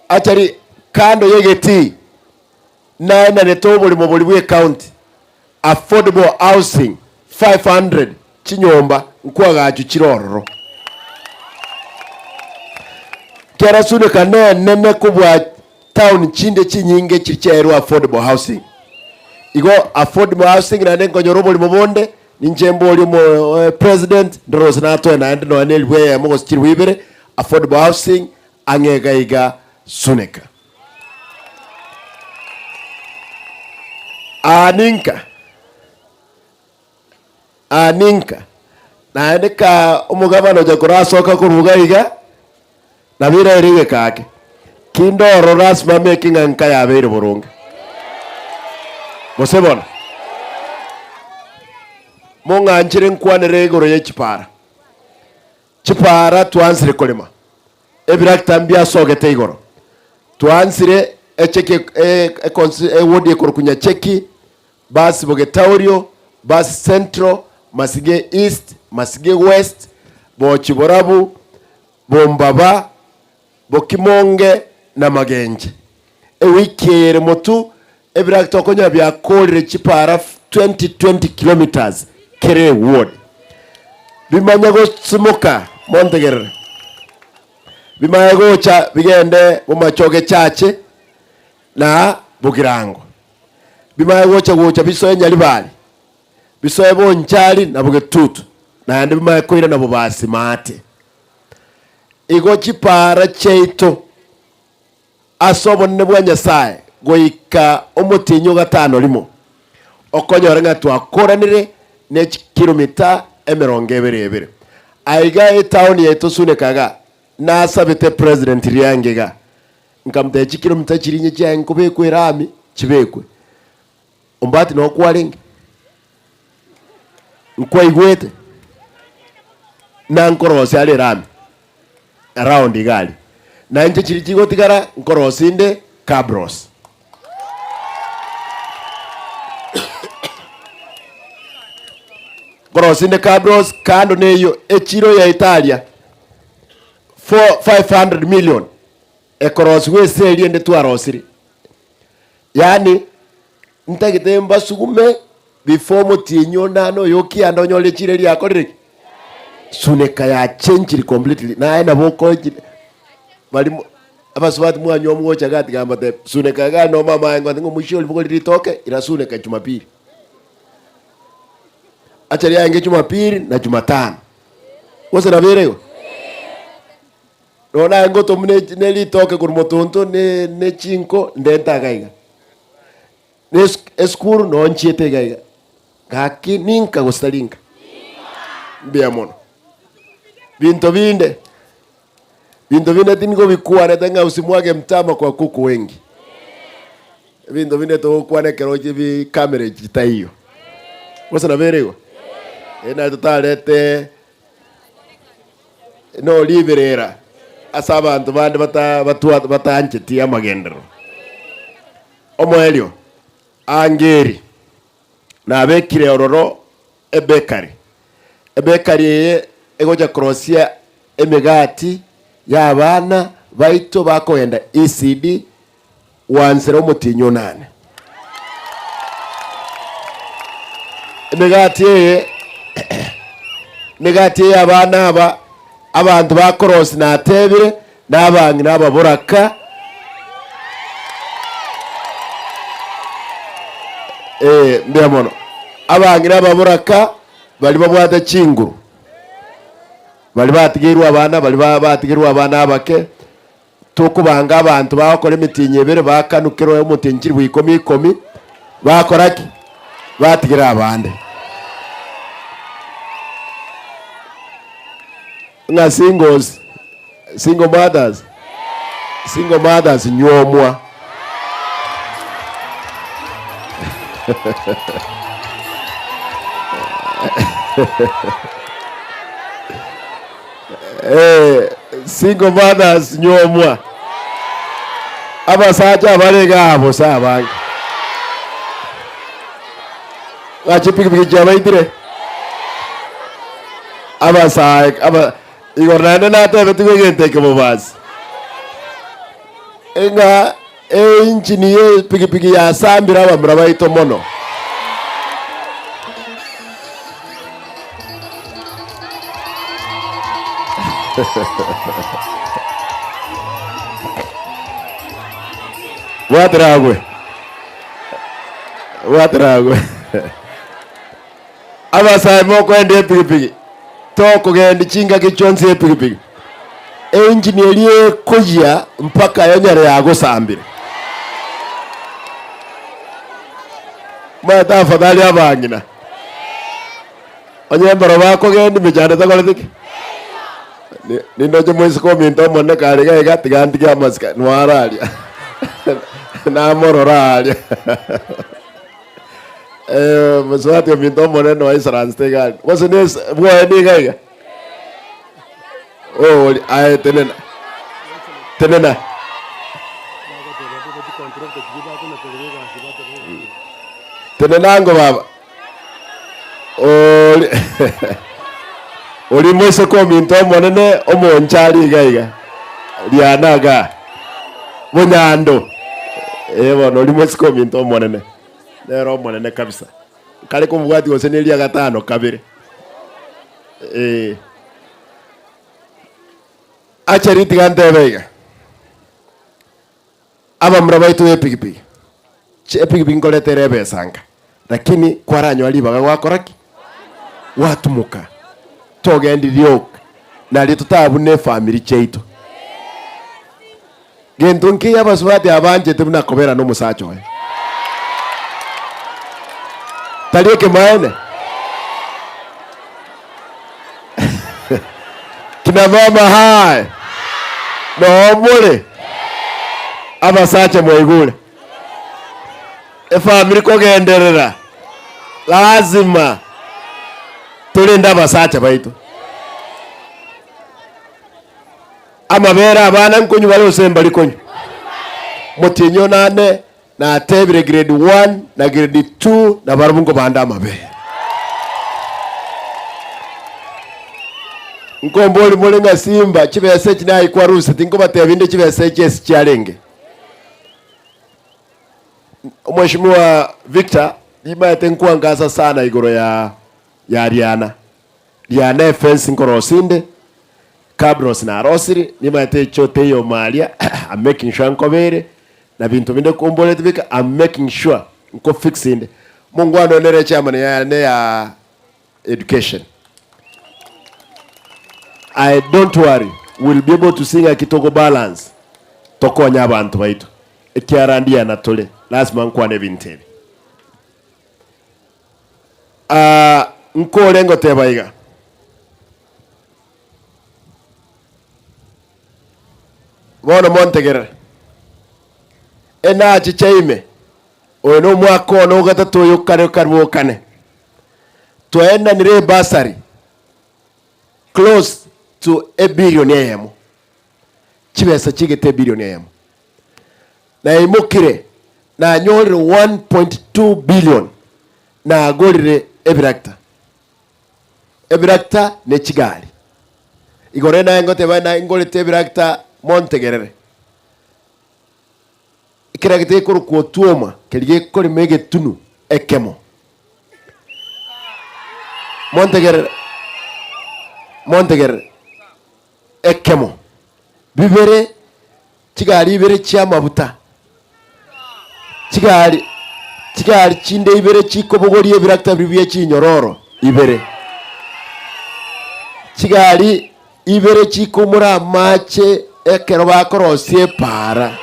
achari kando ya egetii naenanete oboremo boria bwa ecounty affordable housing 500 chinyomba nkwagachwa chire ororo. Kera Sunika nenene kobua town chinde chinyinge chiri chiaerwe affordable housing. Igo affordable housing naende nkonyora oborimo bonde, ninche mborie omo president ndore gose natoe naende nonya na elifu eyemo gose chilifu ibere, affordable housing ang'e iga iga Sunika. Aa ninka. Aa ninka. Naende ka omogabana ocha korasoka korwa iga iga, nabo eraire egeka ake. Kinde ororo lasima ameke ng'a nka yabeire boronge. Gose bono, mong'anchere nkwanere igoro ye chipara. Chipara twansire korema, ebirakita mbiasogete igoro. Twansire echeki ewodi ekorokwa Nyacheki, Basi Bogetaurio, Basi Central, Masige East, Masige West, Bochi Borabu, Bombaba, Bokimonge na Magenche. Ewiki eye ere motu, ebirakita okonyora biakoorire chipara 20 20 kilometres kera eward. Bimanye gosimoka, montegerere, bimanye gocha bigende Bomachoge Chache na Bogirango. Bimanye gocha gocha bisoe Nyaribari. Bisoe bonchari na bogetutu, naende bimanye koirana bobasi maate. Igo chipaara chiaito ase obonene bwa Nyasae goika omotienyi o gatano rimo, okonyora ng'a twakoranire ne chikilomita emerongo ebere ebere. Aiga etaoni yaito Suneka iga, nasabete president riange iga, nkamotebia chikilomita chiria inye chiaye nkobekwa erami, chibekwe. Ombati noo kwarenge? Nkwaigwete? Na nkorosia are erami around iga aria. Na inche chiria chigotigara nkorosia inde cabros. Nkorosia inde cabros kando na eyio echiro yaito aria 500 million ekorosigwa ase eria ende twarosirie. Yaani ntagete mbasugume before omotienyi onde ane oyo okianda onyore echiro eria yakorire ki? Suneka yachenchiri completely naye nabo okochi bari mo abasubati mwanywa mogocha iga tiga mbatebie suneka iga no mama aye ngoteba ng'a omoisia oria bogori ritoke ira suneka jumapili. Acha riaenge jumapili na jumatano, gose nabo ere igo? Nonya naye ngotomwa ne ne ritoke korwa motonto ne ne chinko ndente iga iga. Ne esu esukuru noo nchiete iga iga, gaki ninka gose tari nka? Mbuya mono. Binto binde, binto binde tingobikwanete ng'a usimwage mtama kwa kuku wengi. Ebinto binde togokwana ekero chibi camera echi chitaiyo. Gose nabo ere igo? Eeh naye totarete. Noriberera ase abanto bande batancheti amagenderero. Omoerio, Angeri nabekire ororo ebekari. Ebekari eye egocha korosia emegati y'abana baito bakogenda ECD gwansera omotienyi onane. Emegati eye emegati eye abana aba abanto bakorosia natebire na abang'ina ababoraka eh, mbuya mono. Abang'ina ababoraka baria babwate chinguru, baria batigeirwe abana, baria batigeirwe abana abake. Tokobanga abanto bagokora emetienyi ebere bakanukerwa omotienyi chilifu ikomi ikomi, bakora ki? Batigera abande. Ng'a singles, single mothers, single mothers nyuomwa. Eh, single mothers nyomwa. Abasacha abare iga bosa abange. Ng'a chipikipiki chiabaitire. Abasae aba igoro naende natebetigwe egento eke bobasi. Ng'a einjini ye epikipiki yasambire abamura baito mono. Bwatera agwe. Bwatera agwe. Abasae mokoenda epikipiki, tokogendi chingaki chionsi epikipiki. Engine eria ekoyia mpaka yonyare yagosambire. Omanyete afadhali abang'ina. Onye mbaro bakogendi mechando etakoreti ki? Ni- Nindoche moiseke ominto omonene kare iga iga tiga ntige amasika nwaro aria. Namorora aria. Eh, mosubati ominto omonene oisaransete iga aria. Gose nese bwoye niga iga? Ori aye tenena. Tenena. Tenena ango baba. Ori ori moiseke ominto omonene omonchari iga iga. Riana igaa. Bonyando. Eh bono ori moiseke ominto omonene. Nere omonene kabisa. Nkare komobwati gose neria gatano kabere. Eh. Acha ritiga ntebe iga. Abamura baito b'epikipiki, chi epikipiki nkoreta ere ebesa nka. Lakini kwaranyora ribaga gwakora ki? Gwatumoka. Togendi rioka, nario totabune efamiri chiaito. Gento nkeiyo abasubati abanchete buna kobera nomosacha oye. Tari ekemaene? Kina mama hae! Noo more? Abasacha mwaigure? Efamiri kogenderera, lazima torende abasacha baito. Amabere abana nkonywa bare gose mbari konywa? Motienyi onane natebire grade one na grade two nabarabwo nkobande amabere. Nkombori more ng'a Simba chibesa echi naye kwaruseti nkobatebia inde chibesa echi ase chiarenge. Omweshimiwa Victor nimaete nkwangasa sana igoro ya ya riana. Riana efence nkorosia inde, cabros narosirie, nimaete echo teiyo maria I'm making sure nkobere, na binto binde komboreti bika I'm making sure nko fix inde. Mongwana one nere chairman yane ya education. I don't worry, we'll be able to see ng'aki togo balance tokonye abanto baito. Ekiara ndiana tore, lasima nkwane ebinto ebi. Ah, nkore ngoteba iga. Bono montegerere. Enachiche ime, oyo nomwaka one ogatato oyo kare karwa okane. Twaenanire ebasari close to ebilion eyemo, chibesa chigete ebilion eyemo. Naimokire nanyorire 1.2 billion nagorire ebirakita, ebirakita ne chigari. Igoro naye ngoteba naye ngorete ebirakita montegerere. Ekerakita gekorokwa otuoma keria gekorema egetunu ekemo. Montegerere, montegerere, ekemo, bibere, chigari ibere chi'amabuta, chigari, chigari chinde ibere chikobogoria ebirakita biria bie chinyororo ibere, chigari ibere chikomora amache ekero bakorosia epaara.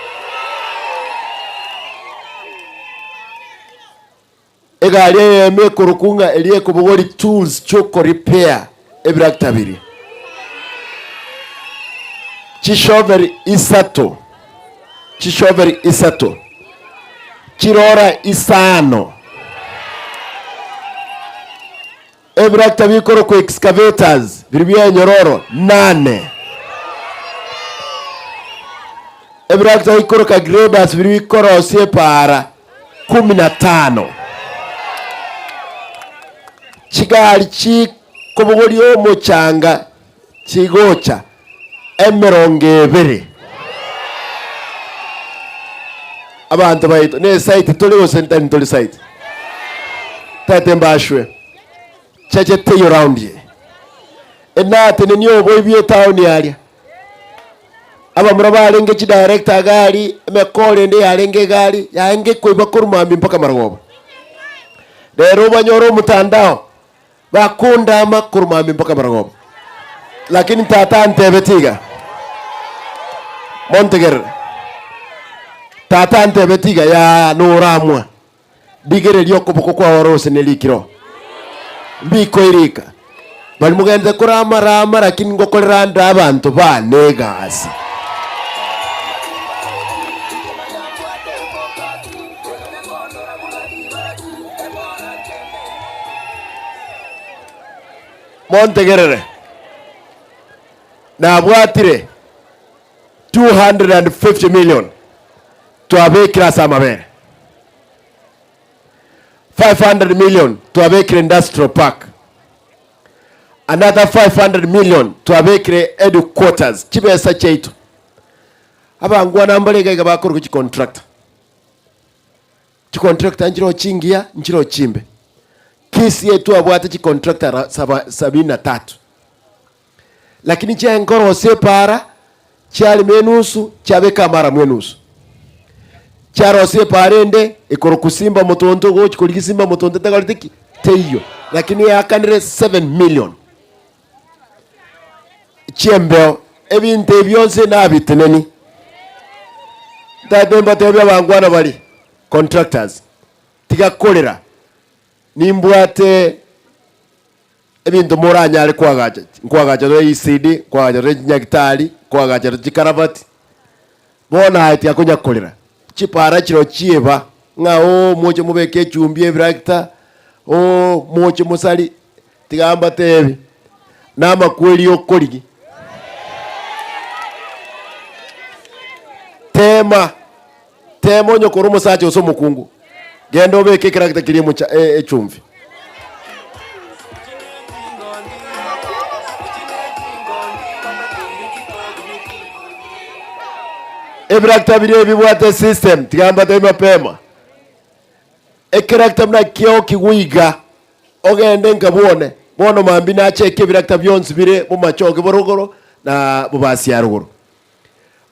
Egari eyemo ekorokwa ng'a eria ekobogoria tools chi'okorepair ebirakita biria. Chishoveri isato, chishoveri isato, chirora isano, ebirakita bikorokwa excavators biria bia enyororo nane, ebirakita bikoroka graders biria bikorosia epaara kumi na tano. Chigari chikobogoria omochanga chigocha emerongo ebere. Abanto baito ne site tore gose ntari ntore site? Tete mbashwe cheche teiyo round eye. Enatenenia oboibi etown aria. Abamura barenge chidirector iga aria, emekora ende yarenge iga aria, yarenge koiba korwa mambia mpaka marogoba. Rero obanyore omotandao, bakondama korwa mambia mpaka marogoba. Lakini tata antebetie iga, montegerere, tata antebetie iga, yaa noramwa, Rigereria okoboko kwao ore ose nerikire oo. Mbikoirika. Bari mogenderete korama rama lakini ngokorera ande abanto bane egasi. Montegerere. Nabwatire 250 million twabekire ase amabere. 500 million twabekire industrial park another 500 million twabekire headquarters chibesa chiaito abangwana mbare iga iga bakorwa chicontractor chicontractor nchiro chingiya nchiro chimbe Kisii twabwate chicontractor ra saba sabini na tatu lakini chiaye epara chiarema enusu chiabeka amaramu enusu. Chiarosia epaara ende ekorokwa Simba Motonto ogochi korigia Simba Motonto etagoreti ki? Teiyo. Lakini eakanire 7 million. Chiembeo, ebinto ebi bionsi nabiteneni. Ntagete mbatebie abangwana baria, contractors, tiga korera, nimbwate ebinto moranyare koagacha, nkoagacha tore ECD, nkoagacha tore chinyagitari, nkoagacha tore chikaravati, bono aye tiga konya korera. Chipara chiro chieba, ng'a ooh moche mobeke echumbi ebirakita, ooh moche mosari, tiga mbatebi, namakweri okorigi. Tema, tema onye kore omosacha gose omokungu, genda obeke ekerakita keria emocha echumbi. Ebirakita biria ebibwate esystem, tiga mbatebi mapema, ekerakita buna kiaokigwa iga, ogende nka bwone, bono mambia nacheke ebirakita bionsi bire bomachoge borogoro na bobasi arogoro.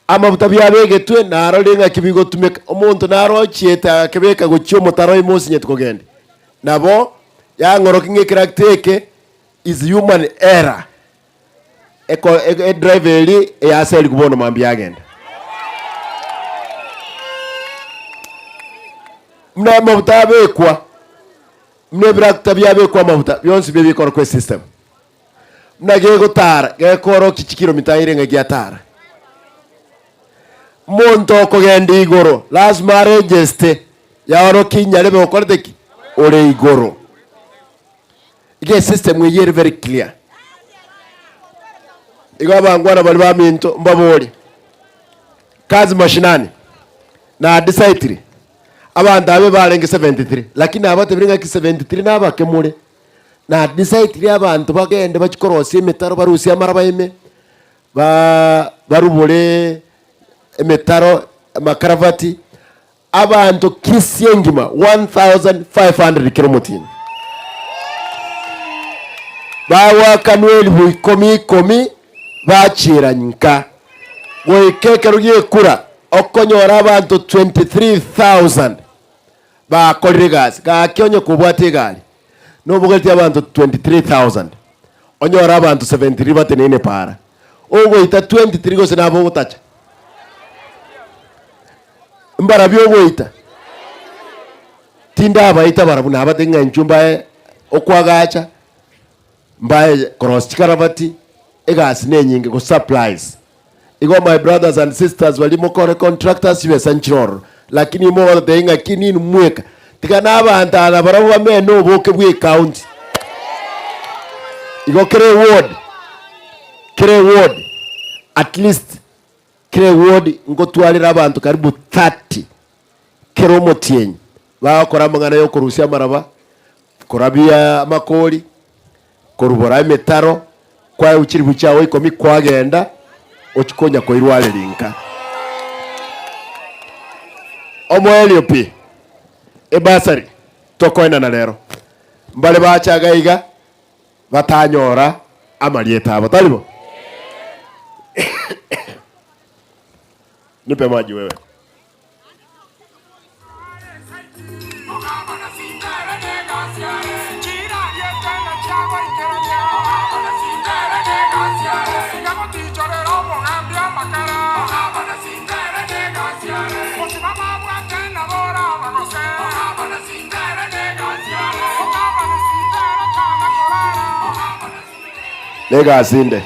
Amabuta biabegetwe, narorire ng'aki bigotumeka. Omonto naro ochiete agakebeka gochia omotaro ime osinyeti kogenda. Nabo yang'orokia ng'a ekerakita eke is human error. Eko edriver eria eyaserigwe bono mambia yagenda. Buna amabuta abekwa, buna ebirakita biabekwa amabuta, bionsi bi bikorokwa esystem. Buna gegotara, gekorokia chikilomita ere ng'a giatara. Monto okogenda igoro lasima aregeste yaorokia inyarebe okorete ki? Ore igoro. Iga esystem eyio ere very clear. Igo abangwana baria baminto mbabori, kazi mashinani na decided abanto abe barenge 73 lakini nabatebire ng'aki 73 nabake more. Na decide abanto bagende bachie korosia emetaro barusie amaraba ime, ba barubore emetaro, amakaravati, abanto Kisii engima 1500 kera omotienyi. Bagoakanwa elifu ikomi ikomi bachiera nka. Goika ekero gi'ekura okonyora abanto 23,000 Bakorire egasi, gaki onye kobwate egari, nobogeretie abanto 23,000, onyore abanto 73 bateneine para, ogoita 23 gose nabo ogotacha? Mbarabio ogoita? Tindabaita barabwo, nabatebie ng'a inchuo mbae okoagacha, mbae korosia chikarabati, egasi nenyinge, gosupplies. Igo my brothers and sisters baria mokore contractors chibesa nchire ororo, lakini mogototebia ng'a ki ninwe mweka, tiga na abanto aba nabarabwo bamene oboke bwa ecounty. Igo kera eward, kera eward at least kera eward ngotwarera abanto karibu 30 kera omotienyi, bagokora amang'ana ya okorusia amaraba, korabia amakori, Korubora emetaro kwaye chilifu chiao ikomi kwagenda ochia konya koirwareria nka. Omoerio pi, ebasari tokoenana rero, mbare bacha iga iga batanyora amarieta abo, tari bo? Nipe maji wewe. Negasi inde.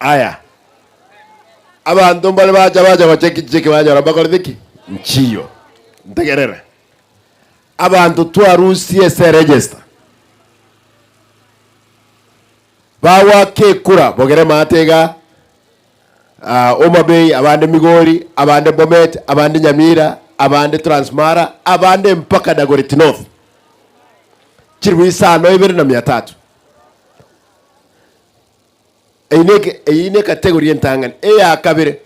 Aya. Abanto mbare bacha bacha gocheki chicheki banyora mbakorete ki? Nchiyo. Ntegerere. Abanto twarusie ase eregister. Bagoaka ekura bogere maate iga ah, Homa Bay, abande Migori, abande Bomet, abande Nyamira, abande Transmara, abande mpaka Dagoretti North. Chiribu isano ibere na mia tatu. Eyio ne eyio ne category entang'ani. Eya kabere,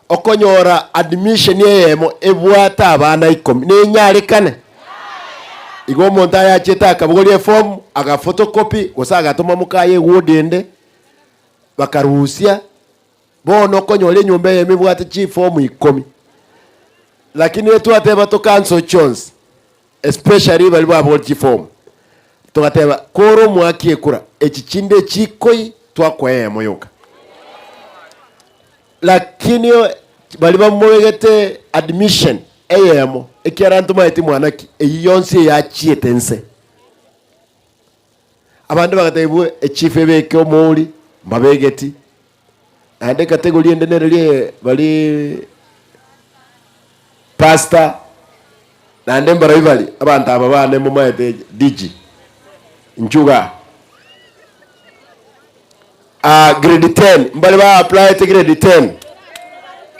okonyora admission eyemo ebwate abana ikomi, nenyarekane? Igo omonto ayachiete akabogoria eform, aga photocopy, gose agatoma mokaye eward ende, bakarusia. Bono okonyora enyomba eyemo ebwate chifomu ikomi, lakini etwateba to cancel chionsi especially baria babori chifomu, togateba kore omwaki ekura echi chinde echikoi twakoa eyemo yoka. Lakini baria bamobegete admission eyemo ekiagera ntomaeti mwana ki, eyio yonsi eyachiete nse. Abande bagatebiwa echief ebeke omouri, mbabegeti, naende ecategory ende nere rie baria pastor, naende mbarabwo baria abanto aba bane momaete DG, Nchuga, ah grade ten, mbare ba applyete grade ten,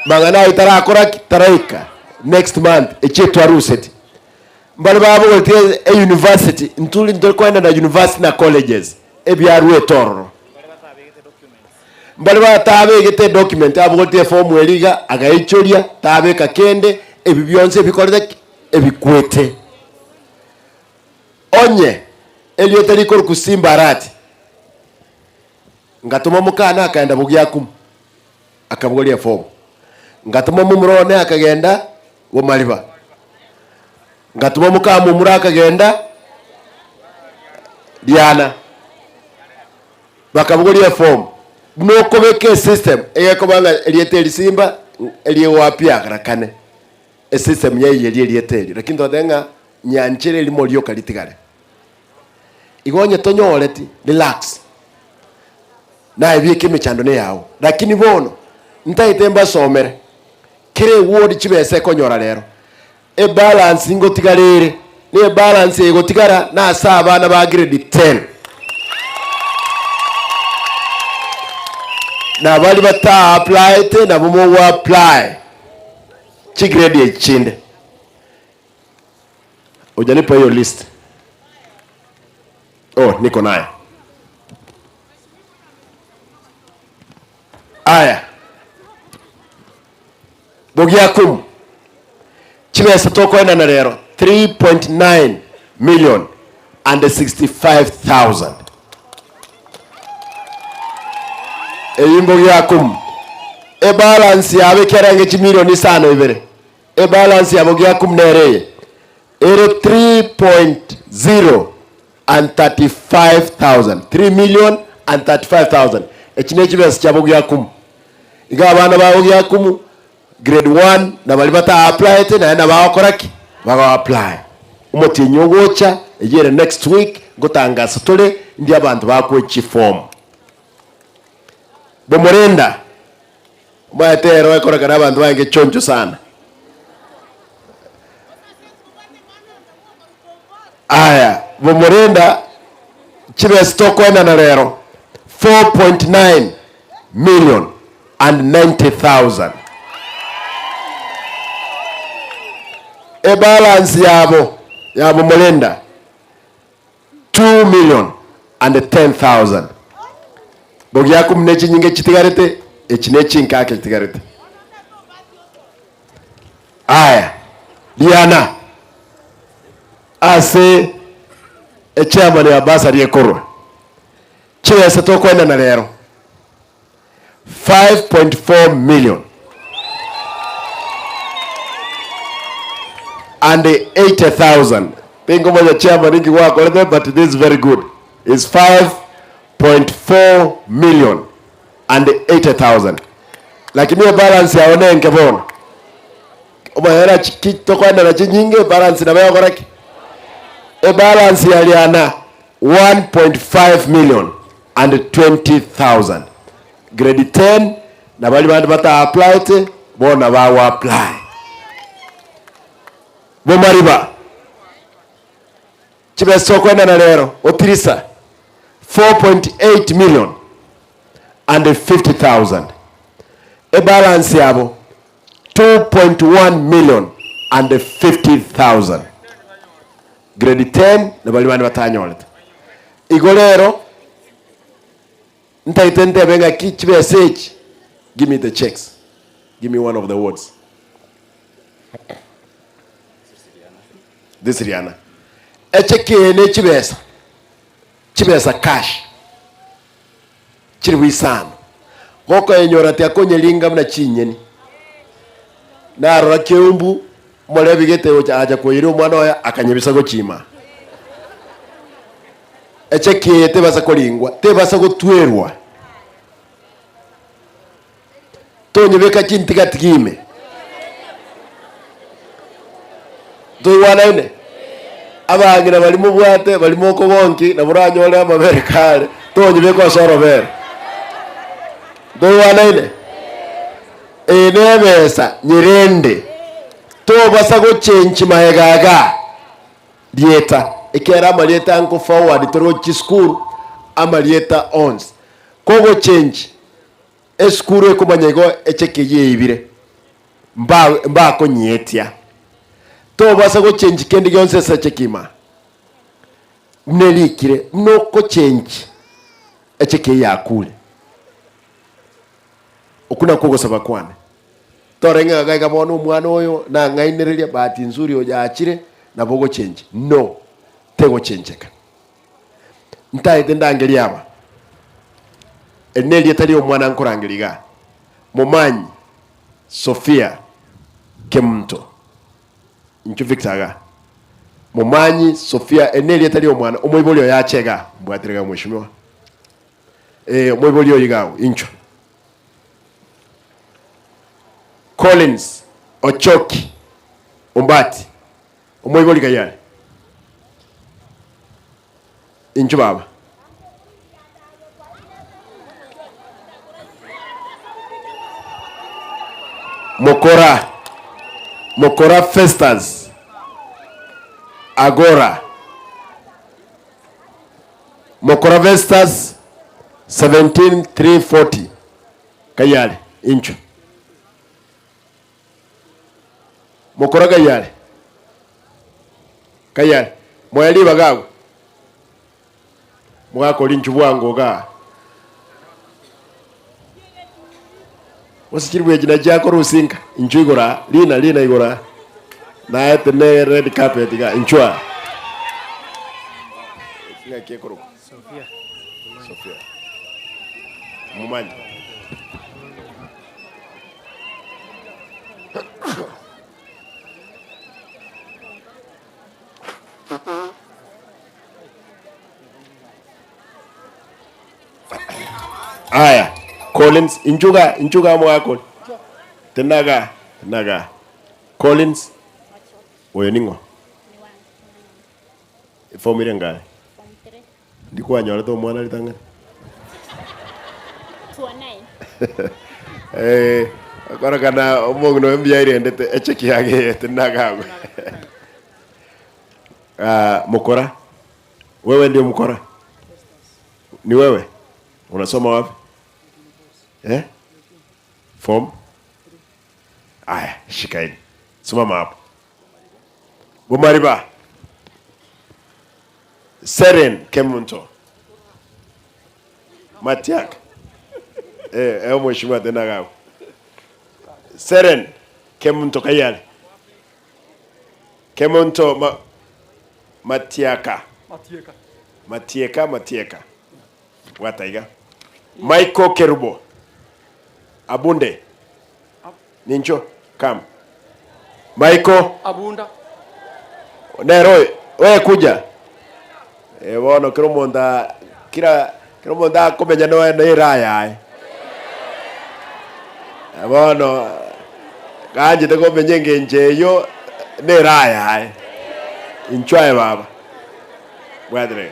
mang'ana ayio tarakora ki? Taraika next month, echio etwaruseti. Mbare babogoretie euniversity, intwe ntore koenda na university na colleges, ebiaruete ororo. Mbare batabegete edocument, abogoretie eform eria iga, agaichoria, tabeka kende, ebi bionsi ebikorete ki? Ebikwete. Onye erieta rikorokwa Simba Arati, ngatoma mokane akaenda Bogiakumu, akabogoria eform. Ngatoma momura one akagenda Bomariba. Ngatoma mokamomura akagenda Riana. Bakabogoria eform. Buna okobeka esystem egekoba ng'a erieta eri Simba eriegoapiagara kane. Esystem yaiyeria erieta erio. Lakini totebe ng'a nyanchera erimo rioka ritigare. Igo onye tonyoreti, relax. Naye bieka emechando neyao. Lakini bono, ntagete mbasomere. Kera eward chibesa ekonyora rero, ebalance ngotigara ere, na ebalance egotigara nase abana ba grade ten. Na baria bata applyete nabo mogo apply chigrade echi chinde. Hujanipa hiyo list. Oh, niko nayo. Aya, bogiakumu, chibesa tokoenana rero 3.9 million and 65,000. Eyio mbogiakumu. Ebalance yabo ekerenge chimilioni isano ibere. Ebalance ya bogiakumu nere eye, ere 3.0 and 35,000, 3,035,000. Echi ne chibesa chia bogiakumu. Iga abana ba bogiakumu grade one na baria bata applyete naende nabo bagokora ki? Bago apply. Omotienyi ogocha, eyio ere next week, ngotangasa tore ndi abanto bakwe chiform. Bomorenda, omanyete ero ekorekana abanto barenge choncho sana. Aya, bomorenda chibesa tokoenana rero 4.9 million and 90,000. Ebalance yabo ya bomorenda 2 million and 10,000. Bogiakumu ne chinyinga chitigarete, echi ne chinkaka chitigarete. Aya, riana ase echairman ya bursary ekorwa chibesa tokoenana rero 5.4 million and 80,000 tingomanya chairman inki gwakorete but this is very good is 5.4 million and 80,000 lakini ebalance yao nenke bono omanyera ki tokoenana chinyinge ebalance nabo egokora ki? Ebalance ya riana 1.5 million and 20,000 grade 10 na baria bande bata applyete bono bago apply bomariba chibesa tokoenana rero otirisa 4.8 million and 50,000. Ebalance yabo 2.1 million and 50,000. Grade 10 na baria bande batanyorete. Igo rero ntagete ntebe ng'aki chibesa echi, give me the checks, give me one of the wards. This Riana. Echeki eye ne chibesa, chibesa cash. Chilifu isano. Gokoenyora tiakonyeringa buna chinyeni. Narora keumbu, omorebi gete gocha acha koiria omwana oye akanyebisa gochima. Echeki eye tebasa koringwa, tebasa gotwerwa. Tonyebeka chintigatigi ime. Toigwanaine? Abang'ina baria mobwate, baria mokogonki, nabo oranyore amabere kare, tonyebeka ase orobere. Toigwanaine? Eye nebesa nyerende, tobasa gochenchi magega igaa rieta, ekiagera amarieta nko forward tore gochia chisukuru, amarieta onsi. Kogochenchi esukuru ekomanya igo echeki eyio eibire, mba mbakonyietia. Tobasa gochenchi kende gionsi ase echeki ima, buna erikire, buna okochenchi echeki eyio yakure. Okwo nakwo ogosaba kwane. Torenge ng'a gaiga bono omwana oyo nang'ainereria, bahati nzuri oyo achire, nabo ogochenchi. No, tegochencheka. Ntaete ndangerie aba, eri nerieta ri'omwana nkorangeria igaa, Momanyi Sophia Kemunto. Inchuo Victor igaa. Momanyi Sophia, eri nerieta ri'omwana, omoibori oye ache igaa, mbwatire igaa mweshimiwa. Eh, omoibori oyo iga agwo, inchwo. Collins Ochoki Ombati, omoibori kai are? Inchwo baba. Mokora, Mokora Festus Agora. Mokora Vestas 17340 kai are inchwe. Mokora kai are? Kai are? Moe ribaga agwo. Mogakora inchwe bwango igaa. Gose chiribu echi nachio akorusia nka inchwe igoro aa, rina rina igoro aa. Naete ne red carpet igaa, inchwe aa. Ng'aki ekorokwa? Sophia. Sophia. Momanye. Aya, Collins, inchuga, inchuga omogaka oria. Tenaga, tenaga. Collins, oyo ning'o? Eform ere engaye? Ndi kwanyorete omwana ritang'ani? Eh, okorekana omong'ina oyo mbuya airendete echeki yage eye tenaga agwo. Ah, mokora, wewe ndio mkora? Ni wewe? Unasoma wapi? Eh? Form? Aya, shika hili. Simama hapo. Bomariba. Seren Kemunto. Matiak. Eh, eh mheshimiwa tena gago. Seren Kemunto kayale. Kemunto ma, Matiaka. Matieka. Matieka, Matieka. Bwata iga. Michael Kerubo. Abunde. Nincho, come. Michael. Abunda. Nere oyo, oye kuja. Eh, bono kera omonto a- kira kera omonto akomenya noe na eraha yaye. Eh, bono ganchete komenya engencho eyio na eraha yaye. Inchuo aye baba. Bwatire.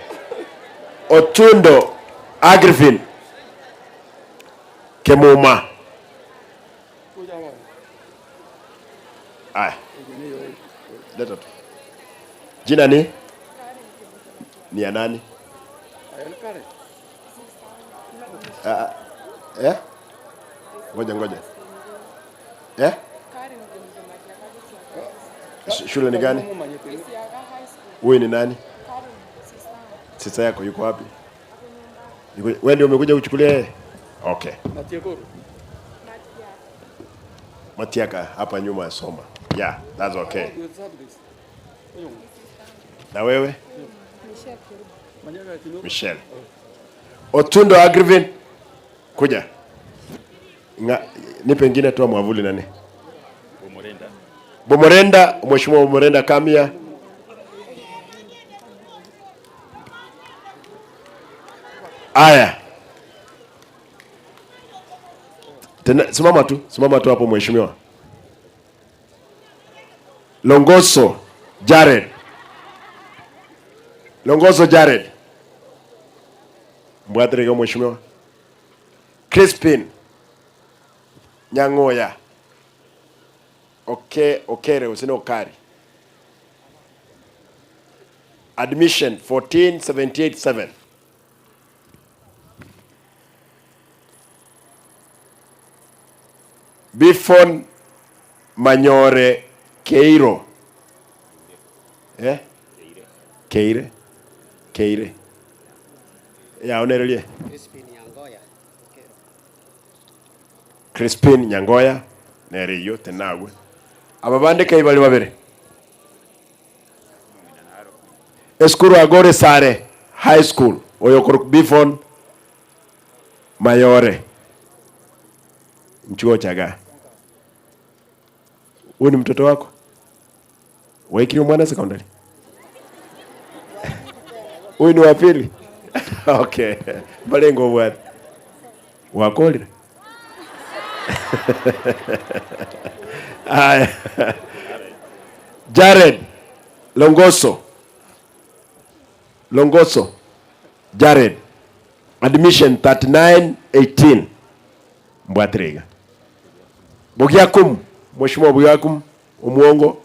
Otundo Agrifin Kemuma. Aya. Leta tu. Jina ni? Ni ya nani? Ah, eh? Ngoja ngoja. Eh? Shule ni gani? Huyu ni nani? Sisa yako yuko wapi? Wewe ndio umekuja kuchukulia yeye? Okay. Matiaka hapa nyuma soma. Yeah, that's okay. Na wewe? Michelle. Otundo Agrivin kuja. Ng'a nipe ingine toa mwavuli nani? Bomorenda, Mheshimiwa Bomorenda Kamia. Aya. Tena simama tu, simama tu hapo mheshimiwa. Longoso Jared. Longoso Jared. Mbwatereke mheshimiwa. Crispin Nyang'oya. Oke, Okere gose na Okari. Admission 14787. Bifon Manyore Keiro. Eh? Keire. Keire. Yao nererie. Crispin Nyangoya nere eyio tenagwe. Aba bande kai bari babere. Esukuru Agore Sare High School oyo okorokwa Bifon Mayore nchuo chaga. Huyu ni mtoto wako? Waikiri mwana secondary? Huyu ni wa pili? Okay. Malengo bwana. Wakolire? Aya. Jared Longoso. Longoso. Jared. Admission 3918. Mbwatire iga. Bogiakum, Mheshimiwa Bogiakum, Omuongo.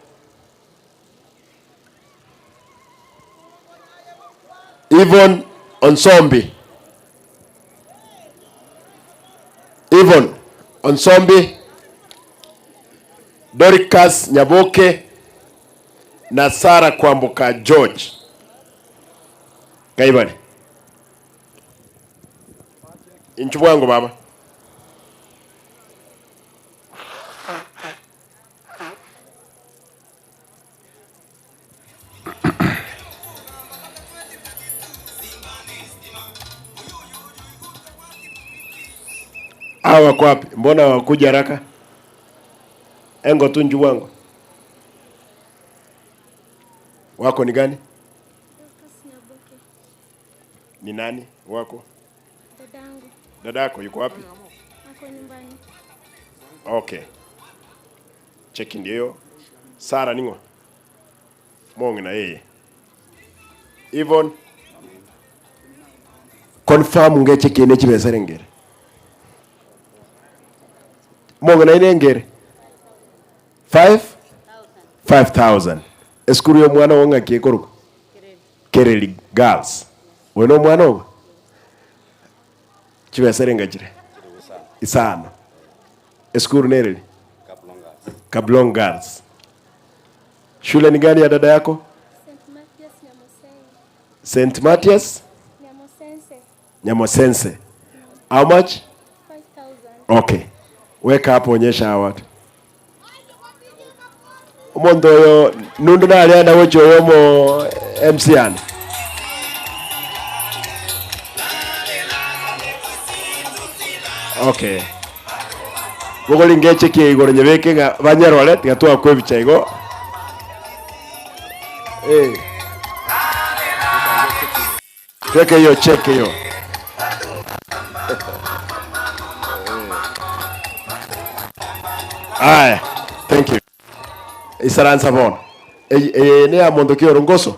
Yvonne Onsombi. Yvonne Onsombi. Doricas Nyaboke na Sara Kwamboka George. Kaibare. Inchu bwango baba. Hawa wako wapi? Mbona hawakuja haraka? Engo tu nju wangu. Wako ni gani? Ni nani wako? Dadangu Dadako yuko wapi? ako nyumbani. Okay. Cheki ndio hiyo. Sara ning'o? Mong'ina yeye. Yvonne. Confirm ngeche kene chibesere ngere. Mong'ina ine ngere. 5 5000. Eskuru ya omwana wo ng'aki ekoruka? Kereri Girls. Oyo na omwana ogo? Chibesere ngachire? Isano. Eskuru nereri? Kablong Girls. Shule ni gani ya dada yako? St. Mathias Nyamosense. How much? Okay. Weka hapo, onyesha hawa watu. Omonto oyo nundu narienda gochia oyo omo MC ane. Okay. Bogori ngechekie igoro nyebeke ng'a banyarore tiga twakwa ebicha igo. Eh. Tweke hiyo cheke hiyo. Aya, thank you. Isaransa bono. Eye eye ne ya monto ki oro ngoso.